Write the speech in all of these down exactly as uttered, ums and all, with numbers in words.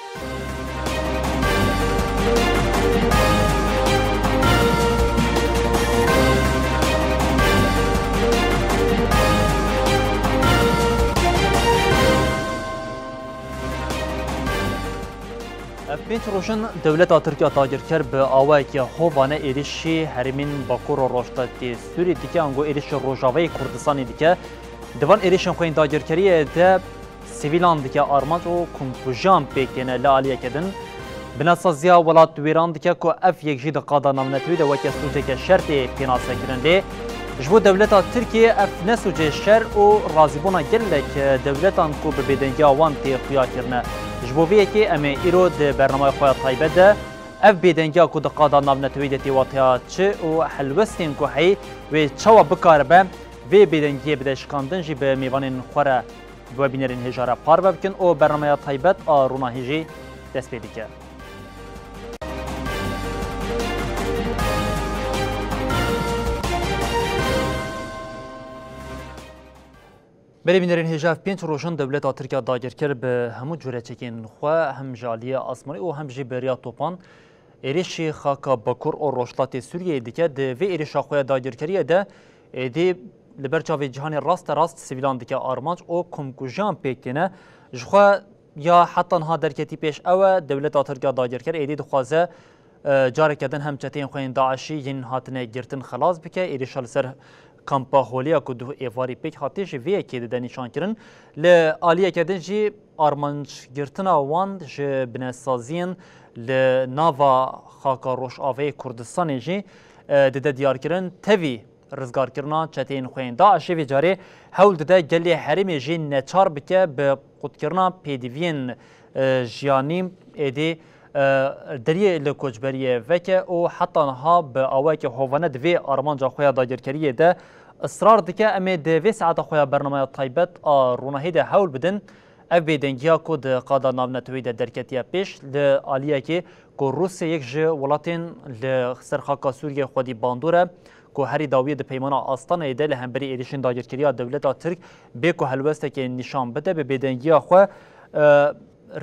Ev pênc roj in dewleta Tirk ya dagirker bi awayeke hovane êrişî herêmên Bakur û Rojhilatê Sûrî dike, ango êrişî Rojavayê Kurdistanê dike. Di van êrişên xwe yên dagirkeriyê de sivîlan dike armanc û komkujiyan pêk têne li aliyeke din. Binetsaziya welat wêran dike ku ev yek jî di qada navnetewî de weke sûceke şer tê pênasekirin. Lê ji bo dewleta Tirkiyê ev ne sûcê şer û razîbûna gelek dewletan ku bi bêdengiya wan tê xuya kirine. Ji bo vê yekê em ê îro di bernameya xwe ya taybet de ev bêdengiya ku di qada navnetewî de tê wateya çi û helwestên ku heyî wê çawa bikaribe vê bêdengiyê bide şikandin jî bi mêvanên xwe re bi webînerên hêja re parve bikin û bernameya taybet a Ronahî jî dest pê dike. Belê bînerên hêja, ev pênc roj in dewleta Tirk ya dagirker bi hemû cure çekên xwe hem ji aliyê asmanî û hem jî bi riya topan êrişî xaka Bakur û Rojhilatê Sûriyeyê dike. Di vê êrişa xwe ya dagirkeriyê de êdî li ber çavê cîhanê raste rast sivîlan dike armanc û komkujiyan pêk têne. Ji xwe ya heta niha derketî pêş ew e, dewleta Tirk ya dagirker êdî dixwaze, e, careke din hem çeteyên xwe yên DAIŞî yên hatine girtin xelas bike. Êrişa li ser kampa Holê ya ku duh êvarî pêk hatî jî vê yekê dide nîşankirin. Li aliyeke din jî armancgirtina wan ji binesaziyên li nava xaka Rojavayê Kurdistanê jî, e, dide diyarkirin. Tevî rizgarkirina çeteyên xwe yên DAIŞê vê carê hewl dide gelê herêmê jî neçar bike bi qutkirina pêdiviyên, e, jiyanî êdî, e, deriyê li koçberiyê veke û heta niha bi awayeke hovane di vê armanca xwe ya dagirkeriyê de israr dike. Em ê di vê saeta xwe ya bernameya taybet a Ronahî de hewl bidin ev bêdengiya ku di qada navnetewî de derketiye pêş, li aliyekê ku Rûsya yek ji welatên li ser xaka Sûriyê xwedî bandor e, ku herî dawiyê di peymana Astanayê de li hemberî êrişên dagirkeriya dewleta Tirk bê ku helwestekê nîşan bide, bi bêdengiya xwe, e,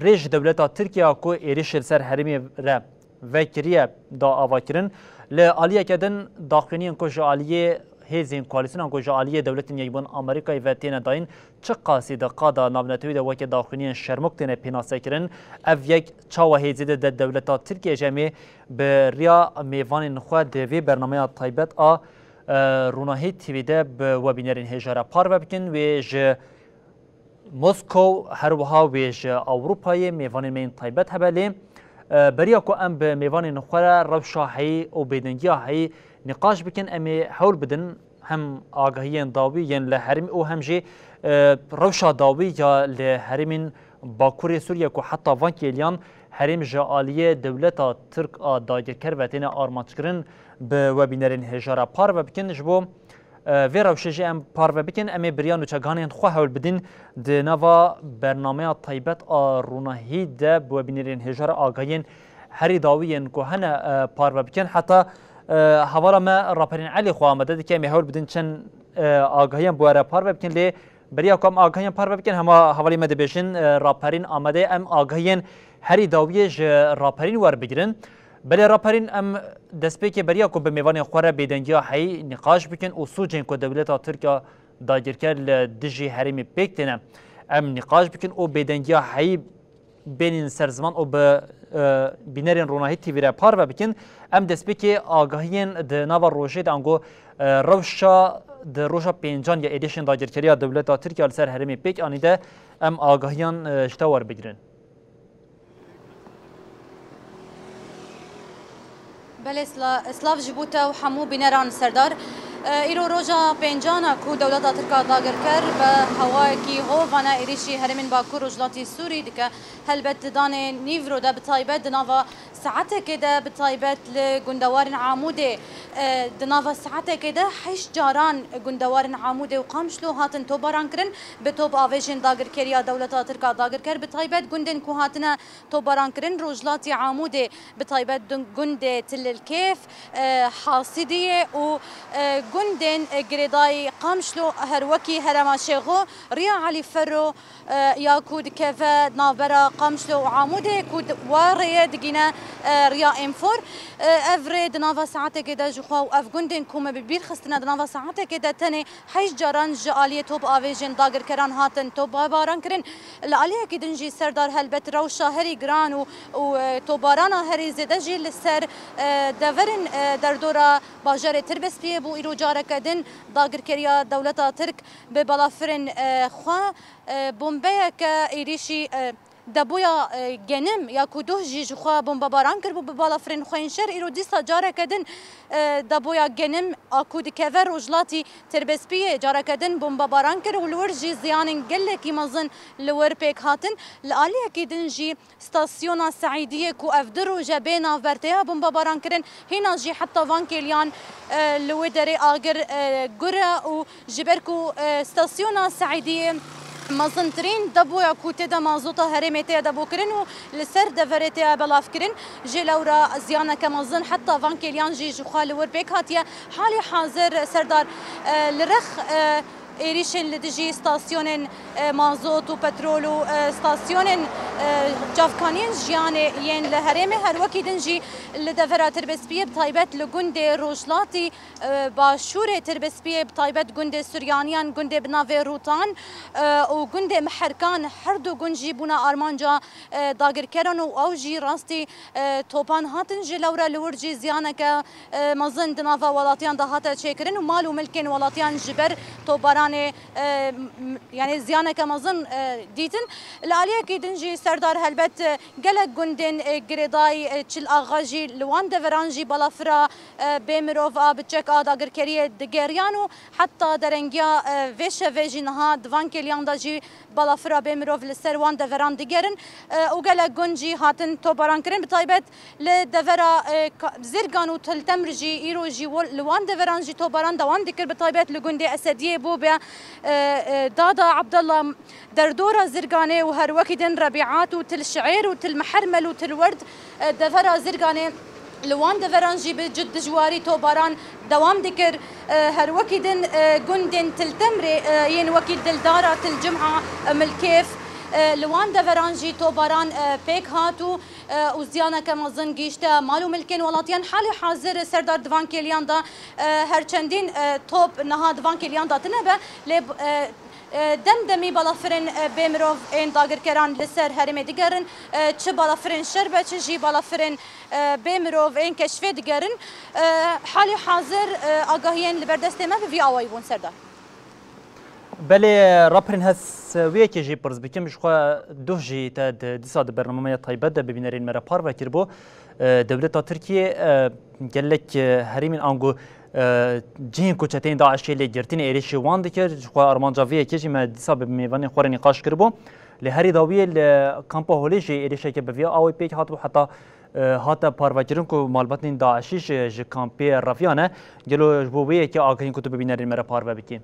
rê ji dewleta Tirkiye ku êrişê li ser herêmê re vekiriye da avakirin. Li aliyeke din daxuyaniyên ku ji aliyê hêzên koalîsyonan ku ji aliyê Dewletên Yekbûn Amerîkayê ve têne dayîn, çiqasî di qada navnetewî de weke daxuyaniyên şermok têne pênasekirin. Ev yek çawa hêzê dide dewleta Tirkiye jî em ê bi riya mêvanên xwe di vê bernameya taybet a, e, Ronahî T V de bi webînerên hêja re parve bikin. Wê ji Moskow, her wiha wê ji Ewropayê mêvanên me yên taybet hebe, lê, e, beriya ku em bi mêvanên xwe re rewşa heyî û bêdengiya heyî nîqaş bikin, em ê hewl bidin hem agahiyên dawî yên li herêmê û hem jî, e, rewşa dawî ya li herêmên Bakurê Sûriye ku heta van kêliyan herêm ji aliyê dewleta Tirk a dagirker ve têne armanc kirin, bi webînerên hêja re parve bikin. Ji bo, e, vê rewşê jî em parve bikin, em ê bi riya nûçegihanên xwe hewl bidin di nava bernameya taybet a Ronahî de bi webînerên hêja re agahiyên herî dawî yên ku hene, e, parve bikin. Heta, e, hevala me Raperîn Elî xwe amade dike, em ê hewl bidin çend, e, agahiyan bi we re parve bikin, lê beriya ku em agahiyan parve bikin, hema hevalê me dibêjin, e, Raperîn amade ye, em agahiyên herî dawiyê ji Raperîn werbigirin. Belê Raperîn, em destpêkê beriya ku bi mêvanên xwe re bêdengiya heyî nîqaş bikin û sûcên ku dewleta Tirk ya dagirker li dijî herêmê pêk têne, em nîqaş bikin û bêdengiya heyî bênîn ser ziman û bi, e, bînerên Ronahî T V re parve bikin. Em destpêkê agahiyên di nava rojê de ango, e, rewşa di roja pêncan ya êrişên dagirkeriya dewleta Tirkiye li ser herêmê pêk anî de em agahiyan, e, ji te werbigirin. Belê, sla-, silav ji bo te û hemû bîneran Serdar. E, îro roja pêncan e ku dewleta Tirk a dagirker bi hewayekî hovane êrîşî herêmên Bakur Rojhilatî Sûrî dike. Helbet di danê nîvro de bi taybet di nava Saetekê de bi taybet li gundewarên Amûdê, e, di nava saetekê de heşt caran gundewarên Amûdê û Qamişlo hatin tobaran kirin. Bi top avêjên dagirkeriya dewleta Tirk a dagirker bi taybet gundên ku hatine tobaran kirin, rojhilatî Amûdê, bi taybet dun-, gundê Tililkêf, e, Hasidiyê û, e, gundên, e, girêdayî Qamişlo, her wekî herêma Şêxo, riya Elî Ferro, e, ya ku dikeve navbera Qamişlo û Amûdê ku di-, wa rêye digîne, e, riya Êmfor. E, ev rê di nava saetekê de jixwe û ev gundên ku me bi bîr xistine di nava saetekê de tenê heşt caran ji aliyê top avêjên dagirkeran hatin topbaran kirin. Li aliyekî din jî Serdar helbet rewşa herî giran û, û, e, tobarana herî zêde jî li ser, e, deverên, e, derdora bajarê Tirbespiyê bû. Îro careke din dagirkeriya dewleta Tirk bi balafirên, e, xwe, e, bombeyeke êrîşî, e, depoya, e, genim ya ku doh jî ji xwe bombebaran kiribû bi balafirên xwe yên şer, îro dîsa careke din, e, depoya genim a ku dikeve rojhilatî Tirbespiyê careke din bombebaran kir û li wir jî ziyanên gelekî mezin li wir pêk hatin. Li aliyekî din jî stasyona Seîdiyê ku ev du roj e bê navber têya bombebaran kirin, hîna jî heta van kêliyan, e, li wê derê agir, e, gur e û ji ber ku, e, stasyona Seîdiyê mezintirîn depoya ku tê de mazota herêmê tê debokirin û li ser deverê tê belavkirin, jê lewra ziyaneke mezin heta van kêliyan jî ji xwe li wir pêk hatiye. Halî hazir Serdar, e, li rex, e, êrîşên li dijî stasyonên, e, mazot û petrol û, e, stasyonên, e, çavkaniyên jiyanê yên li herêmê, her wekî din jî li devera Tirbespiyê, bi taybet li gundê rojhilatî, e, başûrê Tirbespiyê, bi taybet gundê Suryaniyan, gundê bi navê Rûtan, e, û gundê Miherkan, her du gund jî bûne armanca, e, dagirkeran û ew jî rastî, e, topan hatin ji lewra li wir jî ziyaneke, e, mezin di nava welatiyan de hate çêkirin û mal û milkên welatiyan ji ber tobaranê, e, m-, m-, yanî ziyaneke mezin, e, dîtin. Li aliyekî din jî Serdar helbet, e, gelek gundên, e, girêdayî, e, Çil Axa jî li wan deveran jî balafira, e, bê mirov a bi çek a dagirkeriyê digeriyan û heta derengiya, e, vê şevê jî niha di van kêliyan de jî balafira bê mirov li ser wan deveran digerin, e, û gelek gund jî hatin tobaran kirin. Bi taybet li devera, e, Ka-, Zirgan û Til Temr jî îro jî wo-, li wan deveran jî tobaran dewam dikir. Bi taybet li gundê Esediyê bû be, e, e, Dada Abdullah derdora Zirganê û her wekî din Rebîat û Til Şiêr û Til Mihermel û Til Werd, e, devera Zirganê. Li wan deveran jî bi cid dijwarî tobaran dewam dikir. E, her wekî din, e, gundên Til Temrê, e, yên wekî Dildara, Til Cim'a, e, Milkêf, e, li wan deveran jî tobaran, e, pêk hat û, e, û ziyaneke mezin gihîşte mal û milkên welatiyan. Halî hazir Serdar di van kêliyan de, e, her çendîn, e, top niha di van kêliyan de tune be, lê, e, E, dem demî balafirên, e, bê mirov ên dagirkeran li ser herêmê digerin. E, çi balafirên şer be, çi jî balafirên, e, bê mirov ên keşfê digerin. E, halî hazir, e, agahiyên li ber destê me bi vî awayî bûn, Serdar. Belê, raperên hez wê yekê jî pirs bikim, ji xwe duh jî te di, dîsa di bernameya taybet de bi bînerên me re parve kiribû. E, dewleta Tirkiyê, e, gelek, e, herêmên ango, e, cihên ku çeteyên DAIŞê lê girtîne êrîşî wan dikir. Ji xwe armanca vê yekê jî me dîsa bi mêvanên xwe re nîqaş kiribû. Lê herî dawiyê li kampa Holê jî êrîşeke bi vî awayî pêk hatibû, heta, e, hate parvekirin ku malbatên DAIŞî ji, ji kampê reviyane. Gelo ji bo vê yekê agahiyên ku tu bi bînerên me re parve bikî?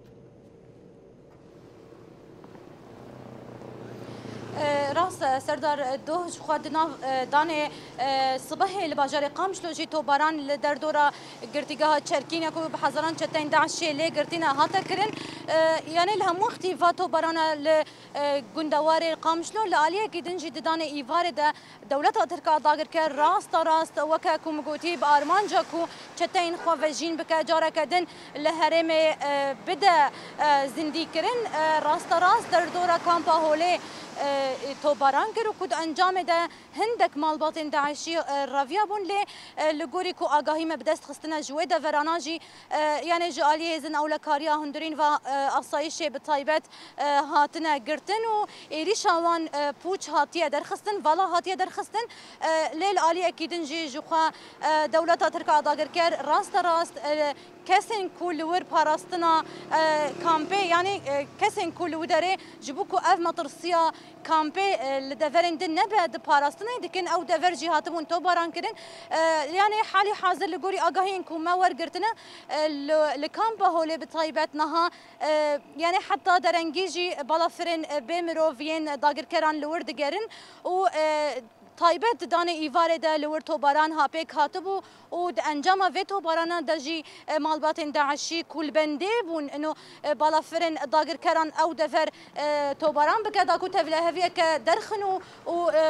E, rast e, Serdar, e, doh ji xwe di nav, e, danê, e, sibehê li bajarê Qamişlo jî tobaran li derdora girtîgeha Çerkîn ya ku bi hezaran çeteyên DAIŞê lê girtîne hate kirin. E, yanî li hemû wextî va tobarana li, e, gundewarê Qamişlo, li aliyekî din jî di danê îvarê de Dewleta Tirk a dagirker rasta rast weke ku min gotî bi armanca ku çeteyên xwe vejîn bike, careke din li herêmê, e, bide, e, zindîkirin. E, rasta rast derdora kampa Holê, e, tobaran kir û ku di encamê de hindek malbatên DAIŞî, e, reviyabûn, lê, e, li gorî ku agahî me bi dest xistine ji wê deverana jî, e, yanê ji aliyê hêzên ewlekariya hundirîn va, e, asayîşê bi taybet, e, hatine girtin û êrîşa wan, e, pûç hatiye derxistin, vala hatiye derxistin. E, lê li aliyekî din jî ji xwe, e, dewleta Tirk a dagirker raste rast, e, kesên ku li wir parastina, e, kampê, yanî, e, kesên ku li wî derê ji bo ku ev metirsiya Kampê, e, li deverên din nebe di parastinê dikin, ew dever jî hatibûn tobaran kirin. E, yanê halî hazir li gorî agahiyên ku me wergirtine, e, li, li kampa Holê bi taybet niha, e, yanê heta derengî jî balafirên, e, bê mirov yên dagirkeran li wir digerin û, e, taybet di danê îvarê de li wir tobaran ha pêk hatibû û di encama vê tobarana de jî, e, malbatên DAIŞî ku li bendê bûn, ino, e, balafirên dagirkeran ew dever, e, tobaran bike, da ku tevliheviyeke derxin û, û, e,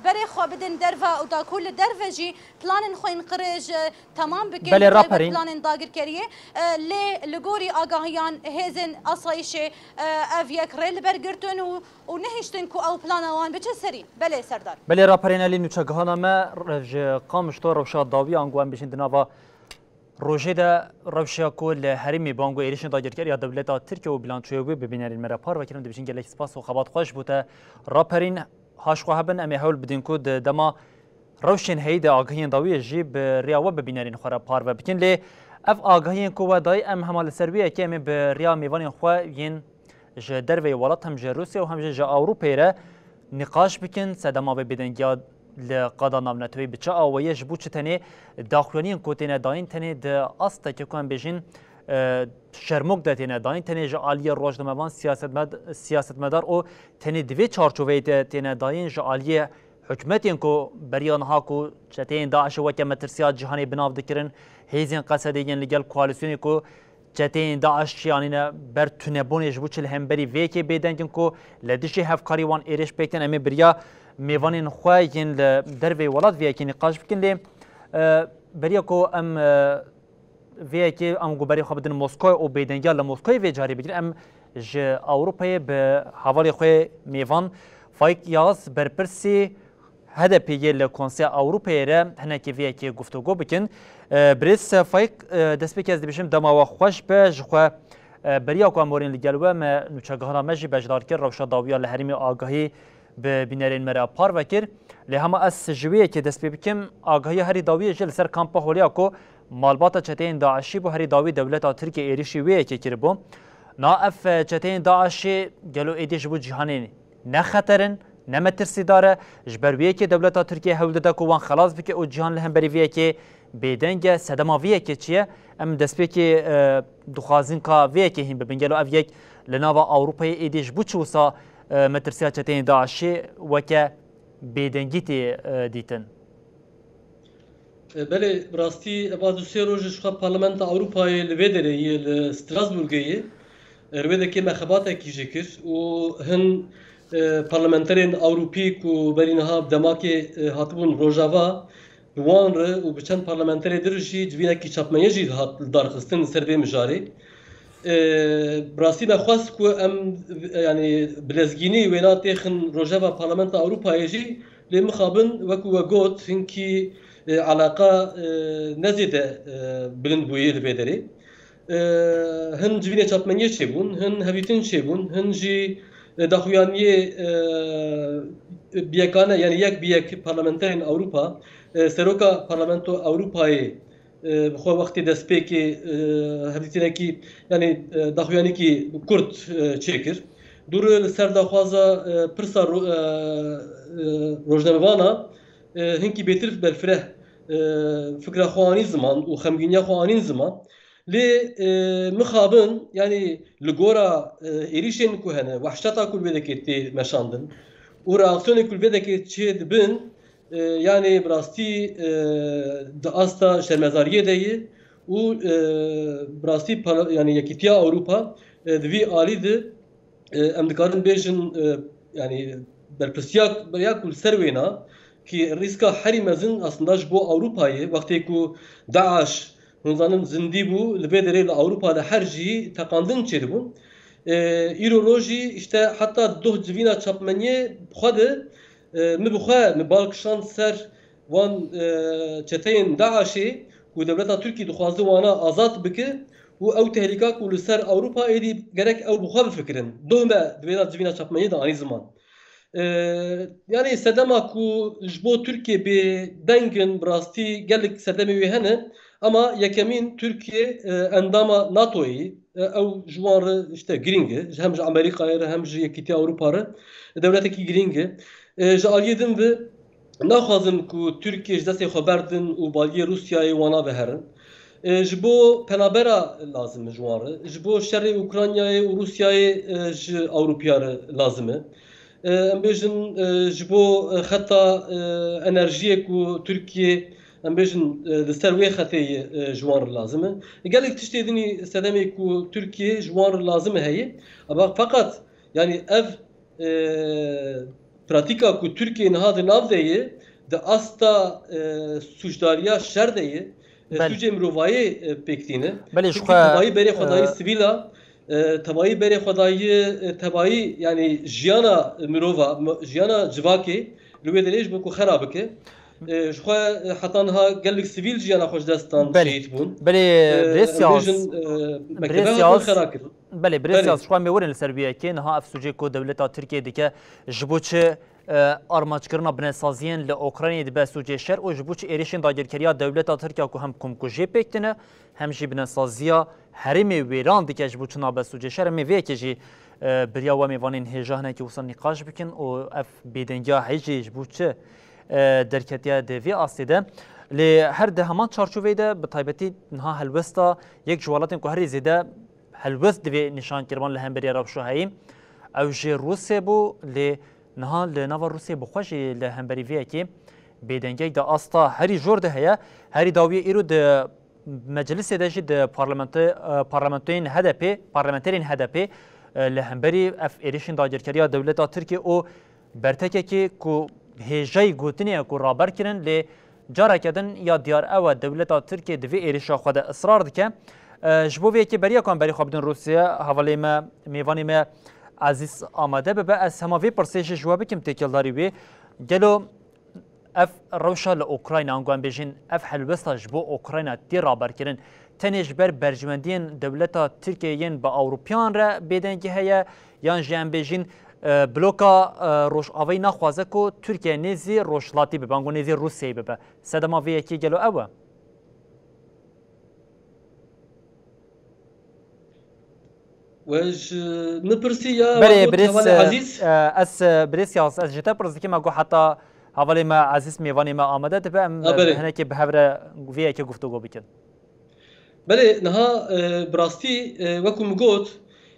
berê xwe bidin derve û da ku li derve jî planên xwe yên qirêj, e, temam bikin, Belê, bi taybet raperîn. planên dagirkeriyê, e, lê li gorî agahiyan hêzên asayişê, e, ev yek rê li ber girtin û û nehiştin ku ew plana wan biçe serî. Belê, Serdar. Belê, raperên Elî, nûçegihana me re-, ji Qamişlo rewşa dawî, ango em bêjin di nava rojê de rewşa ku li herêmê bi ango êrişên dagirker ya dewleta Tirkiye û bilançoya wê bi bînerên me re parve kirin, dibêjin gelek spas û xebat xweş bû te raperîn. Haş xwe hebin, em ê hewl bidin ku di dema rewşên heyî de agahiyên dawiyê jî bi rêya we bi bînerên xwe re parve bikin. Lê ev agahiyên ku we dayî, em hema li ser wê yekê em ê bi rêya mêvanên xwe yên ji derveyê welat, hem ji Rûsya û hem jî ji Ewropayê re nîqaş bikin. Sedema vê bêdengiya li qada navneteweyî bi çi awayî ye, ji bo çi tenê daxuyaniyên ku têne dayîn tenê di astekê ku em bêjin, e, şermok de têne dayîn, tenê ji aliyê rojnamevan, siyasetmed-, siyasetmedar û tenê di vê çarçoveyê de têne dayîn, ji aliyê hikûmetên ku beriya niha ku çeteyên DAIŞê weke metirsiya cîhanê bi nav dikirin, hêzên Qesedê yên li gel koalîsyonê ku çeteyên DAIŞ çiyanîne ber tunebûnê ji bo çi li hemberî vê yekê bêdeng in ku li dijî hevkarî wan êrîş pêk tên. Em ê bi rêya mêvanên xwe yên li derveyî welat vê yekê nîqaş bikin, lê, e, beriya ku em, e, vê yekê em ku berê xwe bidin Moskowê û bêdengiya li Moskowê vê carê bigirin, em ji Ewropayê bi hevalê xwe mêvan Faîk Yaz, berpirsî HDP'ê li Konseya Ewropayê re hinekî vê yekê guftûgo bikin. E, birêz Faîk, e, destpêkê ez dibêjim dema we xweş be. Ji xwe, e, beriya ku em werîn li gel we, me nûçegihana me jî beşdar kir, rewşa dawiya li herêmê agahî bi bînerên me re parve kir. Lê hema ez ji wê yekê dest pê bikim, agahiya herî dawiyê jî li ser kampa Holê ya ku malbata çeteyên DAIŞî bû, herî dawî dewleta Tirkiye êrîşî wê yekê kiribû. Na ev, e, çeteyên DAIŞê gelo êdî ji bo cîhanê ne xeter in, ne metirsîdar e? Ji ber wê yekê dewleta Tirkiye hewl dide ku wan xelas bike û cîhan li hemberî vê yekê bêdeng e. Sedema vê yekê çi ye? Em destpêkê, e, dixwazin ka vê yekê hîn bibin. Gelo ev yek li nava Ewropayê êdî ji bo çi wisa, e, metirsiya çeteyên DAIŞê weke bêdengî tê, e, dîtin? E, belê, bi rastî, eva du sê roj ji xwe Parlamenta Ewropayê li vê derê yê, li Strasbourgê yê. E, li wê dekê me xebatekî jî kir û hin, e, parlamenterên Ewropî ku berî niha bi demakê, e, hatibûn Rojava, bi wan re û bi çend parlamenterê dir jî civînekî çapmeyê jî hat darxistin li ser vê mijarê. E, bi rastî me xwest ku em, yanî, bi lezgînî wêna têxin rojeva Parlamenta Ewropayê jî, lê mixabin, wekî we got, hinkî, e, eleqa, e, ne zêde, e, bilind bûye li vê derê. E, hin civînê çapmengiyê çêbûn, hin hevdîtin çêbûn, hin jî, e, daxuyaniyê, e, bi yekane, yanî yek bi yek parlamenterên Ewropa, e, seroka Parlamento Ewropayê, e, bi xwe wextê destpêkê, e, hevdîtinekî, yanî, e, daxuyanîkî kurt, e, çêkir. Dûr li ser daxwaza, e, pirsa ro-, e, e, rojnamevana, e, hinkî bêtir berfireh, e, fikra xwe anî ziman û xemgîniya xwe anîn ziman. Lê, e, mixabin, yanî li gora, e, êrîşên ku hene, wehşeta ku li vê dekê tê meşandin û reaksiyonê ku li vê dekê çê dibin, e, yanî bi rastî, e, di asta şermezariyê de ye û, e, bi rastî para-, yanî Yekîtiya Ewropa, e, di vî alî de, e, em dikarin bêjin, e, yanî berpirsiya ya ku li ser wêna, ki rîska herî mezin aslında ji bo Ewropa ye, wextê ku DAIŞ, hûn zanin, zindî bû, li vê derê li Ewropa de her cihî teqandin çêdibûn. E, îro rojî işte heta doh civîna çapmeniyê bi xwe de, e, min bi xwe, min bal kişand ser wan, e, çeteyên DAIŞê ku dewleta Tirkî dixwaze wana azad bike û ew tehlîka ku li ser Ewropa êdî gerek ew bi xwe bifikirin. Doh me di vêna civîna çapmeniyê de anî ziman. E, yanî sedema ku ji bo Tirkiyê bêdeng in, bi rastî gelek sedemê wê hene, ama yekemîn Tirkiye, e, endama NATOyê, e, ew ji wan re işte girîng e. Hem ji Amerîkayê re hem ji Yekîtiya Ewropa re dewletekî girîng e. E, ji aliyê din ve naxwazin ku Tirkiye ji destê xwe berdin û baliyê Rûsyayê wana veherin. E, ji bo penabera lazim e ji wan re. Ji bo şerê Ukraynayê û Rûsyayê, e, ji Ewropiya re lazim e. E, em bêjin, e, ji bo, e, xeta, e, enerjiyê ku Tirkiye, em bêjin, e, li ser wê xetê ye, e, ji wan re lazim e. Gelek tiştê dinî sedemê ku Tirkiye ji wan re lazim e heye. Ama feqet, yani ev, e, pratîka ku Tirkiye niha di nav de ye, di asta, e, sûcdariya şer de ye, e, Belê. Sûcê mirovayê, e, pêk tîne. Belê, ji Tirkiye xwe, tevayî berê xwe dayî e, sivîla, e, tevayî berê xwe dayî, e, tevayî, yani jiyana mirova, mi-, jiyana civakê li wê derê ji bo ku xera bike. E, ji xwe, e, heta niha gelek sivîl jiyana xwe ji dest dan, Belê. Şehîd bûn. Belê, E, birêz em Yaz. bêjin, e, belkî Birêz daha xwe Yaz. xera kirin. Belê, birêz Belê. Yaz, ji xwe em ê werin li ser vê yekê. Niha ev sûcê ku dewleta Tirkiye dike, ji bo çi, e, armaçkirina binesaziyên li Ukraynayê dibe sûcê şer û ji bo çi êrişên dagirkeriya dewleta Tirkiye ku hem komkujiyê pêk tine, hem jî binesaziya herêmê wêran dike, ji bo çi nabe sûcê şer. Em ê vê yekê jî, e, beriya we mêvanên hêja hinekî wisa nîqaş bikin û ev bêdengiya heyî jî ji bo çi, e, derketiye di vê astê de. Lê her di heman çarçoveyê de, bi taybetî niha helwesta yek ji welatên ku herî zêde helwest divê nîşan kiriban li hemberî rewşa heyî, ew jî Rûsya bû, lê niha li nava Rûsya bi xwe jî li hemberî vê yekê bêdengiyek di asta herî jor de heye. Herî dawiyê îro di meclisê de jî di parlamento-, e, parlamentoyên H D P, parlamenterên H D P, e, li hemberî ev êrişên dagirkeriya dewleta Tirkiye û bertekekê ku hêjayî gotinê ye ku raber kirin, lê careke din ya diyar ew e, dewleta Tirkiye di vê êrişa xwe de israr dike. E, ji bo vê yekê beriya ku em berî xwe bidin Rûsya, hevalê me, mêvanê me Ezîz amade bibe. Ez hema vê pirsê jî ji we bikim têkildarî wê. Gelo ev rewşa li Ukrayna, ango em bêjin, ev helwesta ji bo Ukrayna tê raberkirin, tenê ji ber berjwendiyên dewleta Tirkiye yên bi Ewropiyan re bêdengî heye, yan jî em bêjin, e, bloka, e, Rojavayî naxwaze ku Tirkiye nêzî Rojhilatî bibe, ango nêzî Rûsyayê bibe? Sedema vê yekê gelo ew e? We ji min pirsî ya Belê, got birêz, hevalê e, Ezîz? E, ez, e, birêz Yaz, ez ji te pirs dikim, me got heta hevalê me Ezîz mêvanê me amade dibe, em, Ha, e, belê. Hinekê bi hev re vê yekê guftûgo bikin. Belê, niha, e, bi rastî, e, wekû min got,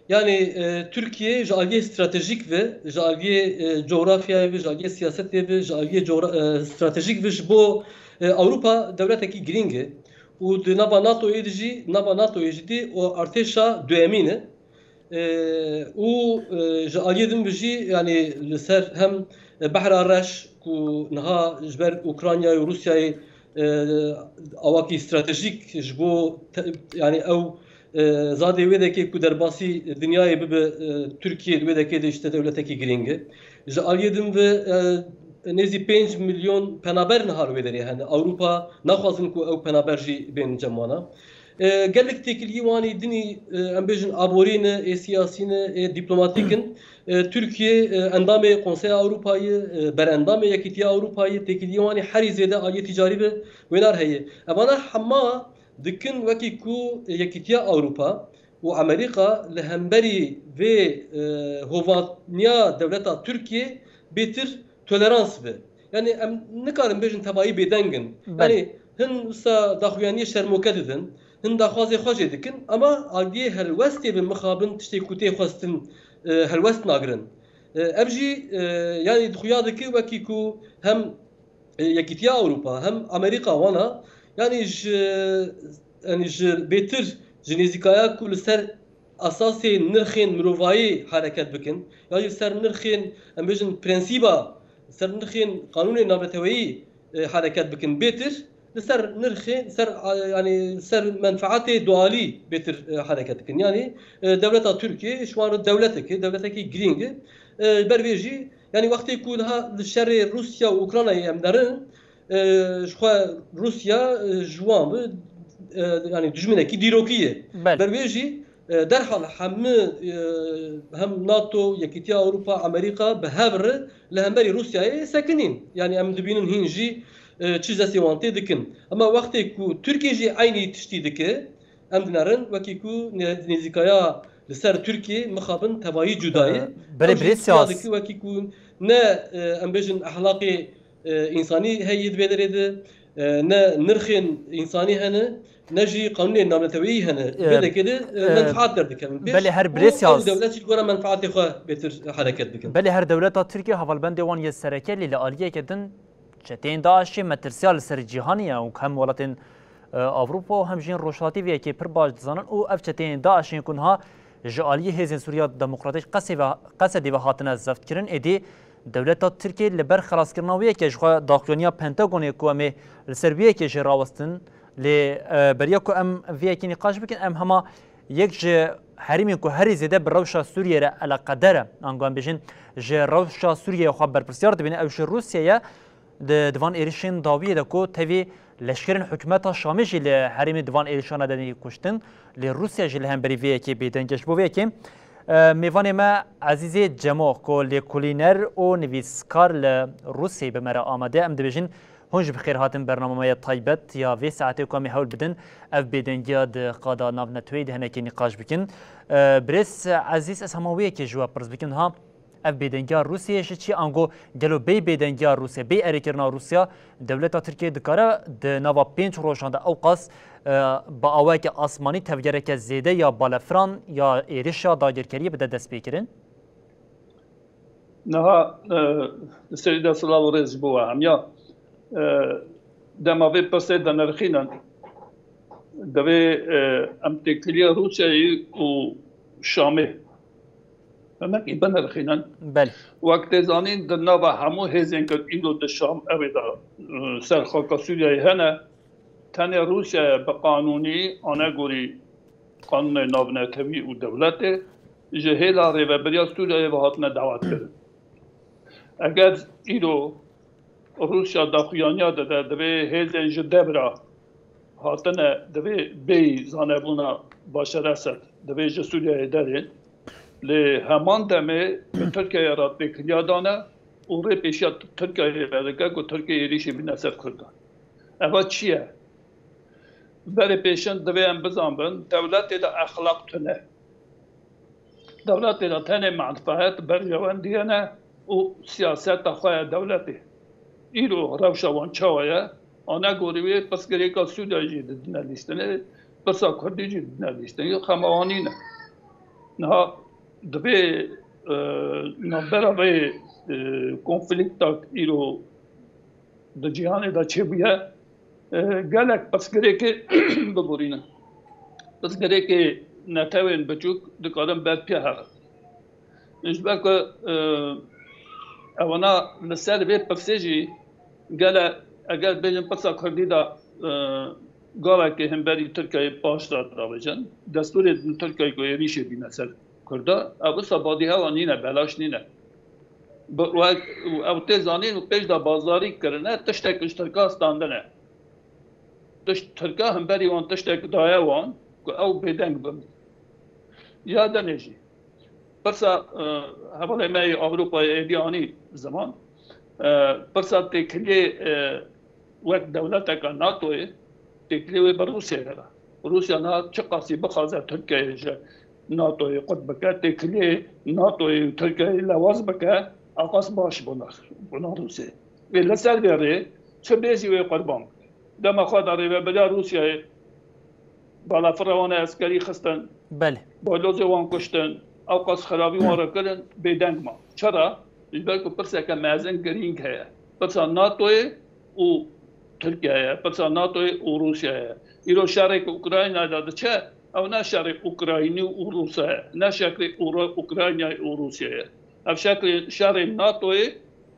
yani, e, Tirkiye ji aliyê stratejîk ve, ji aliyê, e, coğrafyayê ve, ji aliyê siyasetê ve, ji aliyê coğra-, e, stratejîk ve ji bo, e, Ewropa dewletekî girîng e. Û di nava NATOyê de jî, nava NATOyê jî dî û artêşa duyemîn e. E, û, e, ji aliyê din bi jî, yani li ser hem Behra Reş ku niha ji ber Ukraynayê û Rûsyayê, e, awakî stratejîk ji bo te-, yani ew, e, zadê wê dekê ku derbasî dinyayê bibe, e, Tirkiye di wê dekê de işte dewletekî girîng e. Ji aliyê din ve, e, nêzî pênc milyon penaber niha li wê derê hene. Ewropa naxwazin ku ew penaber jî bên cem wana. E, gelek têkiliyê wan ê dinî, e, em bêjin aborî ne, ê siyasî ne, ê dîplomatîk in. E, Tirkiye, e, endamê Konseya Ewropa ye, e, berendamê Yekîtiya Ewropa ye, têkiliyê wan ê herî zêde aliyê tîcarî ve wênar heye. Evana hema dikin wekî ku Yekîtiya Ewropa û Amerîka li hemberî vê, e, hovaniya dewleta Tirkiye bêtir tolerans be. Yani em nikarin bêjin tevayî bêdeng in. Belê. Yani hin wisa daxuyaniyê şermoke didin, hin daxwazê xwe jê dikin, ama aliyê helwestê bi mixabin tiştê ku tê xwestin, e, helwest nagirin. E, ev jî, e, yani xuya dike wekî ku hem, e, Yekîtiya Ewropa hem Amerîka wana, yani ji, yani ji bêtir ji nêzîkaya ku li ser esasê nirxên mirovayî hereket bikin, ya jî ser nirxên, em bêjin, prensîba, ser nirxên qanûnên navneteweyî, e, hereket bikin bêtir, li ser nirxê, ser, a, yani ser menfaetê dualî bêtir, e, hereket bikin. Yani, e, dewleta Tirkiye ji wan re dewletek e, dewletekî girîng e. E, ber vê jî, yani wextê ku niha li şerê Rûsya û Ukraynayê em derin, e, ji xwe Rûsya, e, ji wan bi, e, yani dijminekî dîrokî ye. Belê. Ber vê jî, e, derhal hemî, e, hem NATO, Yekîtiya Ewropa, Amerîka bi hev re li hemberî Rûsyayê sekinîn. Yani em dibînin hîn jî, e, çi destê wan tê dikin. Ema wextê ku Tirkiye jî eynî tiştî dike, Em dinerin wekî ku nê-, nêzîkaya li ser Tirkiyê mixabin tevayî cuda ye. Ee, belê, Ew jî birêz Siyas. Dikir wekî ku ne, e, em bêjin ehlaqê, e, însanî heye di vê derê de, e, ne nirxên însanî hene, ne jî qanûnên navneteweyî hene. Di vê Ee, derê de, e, e, menfaat derdikevin pêş. Belê, her birêz Siyas. Û ew dewlet jî li gora menfaatê xwe bêtir hereket bikin. Belê, her dewleta Tirkiye hevalbendê wan yê sereke lê li aliyeke din çeteyên DAIŞê metirsiya li ser cîhanê ye û hem welatên, e, Ewropa û hem jî Rojhilatî vê yekê pir baş dizanin û ev çeteyên DAIŞê ku niha ji aliyê Hêzên Sûriya Demokratîk Qesê ve, Qesedê ve hatine zeftkirin, êdî dewleta Tirkiyê li ber xelaskirina wê yekê ji xwe daxuyaniya Pentagonê ku em ê li ser wê yekê jê rawestin, lê, e, beriya ku em vê yekê nîqaş bikin, em hema yek ji herêmên ku herî zêde bi rewşa Sûriyê re eleqedar e, ango em bêjin ji rewşa Sûriyeyê xwe berpirsiyar dibîne, ew ji Rûsya ye. Di, di van êrişên dawiyê de ku tevî leşkerên hikûmeta Şamê jî li herêmê di van êrişana de tên kuştin, lê Rûsya jî li hemberî vê yekê bêdeng e. Ji bo vê yekê, e, mêvanê me Ezîzê Cemo ku lêkolîner û nivîskar li Rûsyayê bi me re amade, em dibêjin hûn jî bi xêr hatin bernama me ya taybet ya vê saetê ku em ê hewl bidin ev bêdengiya di qada navneteweyî de hinekî nîqaş bikin. E, birêz Ezîz, ez hema wê yekê ji we pirs bikim, ha, ev bêdengiya Rûsyayê ji çi, ango gelo bê bêdengiya Rûsya, bê erêkirina Rûsya, dewleta Tirkiyê dikare di nava pênc rojan de ewqas, e, bi awayeke asmanî tevgereke zêde ya balefiran ya êrişa dagirkeriyê bide destpêkirin? Niha, e, li serî de silav û rêz ji bo we hemiya. E, dema vê pirsê dinirxînin, divê, e, em têkiliya Rûsyayê û Şamê hinekî binirxînin. Belê. Wek tê zanîn, di nava hemû hêzên ku îro di Şam evê de, e, ser xaka Sûriyeyê hene, tenê Rûsya ye bi qanûnî, anegorî qanûnê navnetewî û dewletê, ji hêla rêvebiriya Sûriyeyê ve hatine dawetkirin. Eger îro Rûsya daxuyaniya dide, divê hêzên ji devra hatine, divê bêyî zanebûna Başar Esed, divê ji Sûriyeyê derên. Lê heman demê bi Tirkiyeyê re têkiliya dane û rê pêşiya Tirkiyeyê vedike ku Tirkiye êrîşê bîne ser Kurdan. Eva çi ye? Berê pêşin divê em bizanbin, dewletê de exlaq tune. Dewletê de tenê menfaet, berjewendiyê ne û siyaseta xwe ye dewletê. Îro rewşa wan çawa ye? Anegorî wê pirsgirêka Sûriya jî didine lîstinê, pirsa Kurdî jî didine lîstinê. Xema wan nîne. Niha divê, e, navbera vê, e, konflîkta îro di cîhanê de çêbûye, e, gelek pirsgirêkê biborînin. Pirsgirêkê netewên biçûk dikarin ber pê herin. Ji ber ku, e, ewana li ser vê pirsê jî gele, eger bêjin pirsa Kurdî de, e, gavekê hemberî Tirkiyeyê paş de davêjin, destûrê Tirkiyeyê ku êrîşê bîne ser Kurda, ev wisa badî hewa nîne, belaş nîne. Bi, wek, ew tê zanîn û pêş de bazarî kirine, tiştek ji Tirka standine. Tişt, Tirka hemberî wan tiştek daye wan ku ew bêdeng bin. Ya demê jî. Pirsa, e, hevalê me yê Ewropayê êdî anî ziman. E, pirsa têkiliyê, e, wek dewleteke NATOyê, têkiliyê wê bi Rûsyayê re. Rûsya niha çiqasî bixwaze Tirkiyeyê ji NATOyê qut bike, têkiliyê NATOyê û Tirkiyeyê lewaz bike, ewqas baş bûna, bûna Rûsyayê. Wê li ser vê rê çi bêjî wê qurban bike. Dema xwe de rêveberiya Rûsyayê balafira wan eskerî xistin, Belê. Balozê wan kuştin, ewqas xirabî wan re kirin, bêdeng ma. Çira? Ji ber ku pirseke mezin girîng heye. Pirsa NATOyê û Tirkiye ye, pirsa NATOyê û Rûsya ye. Îro şerê ku Ukrayna de diçe, ew ne şerê Ukraynî û Rûsa ye, ne şerê Ura-, Ukraynayê û Rûsya ye. Ev şerê, şerê NATOyê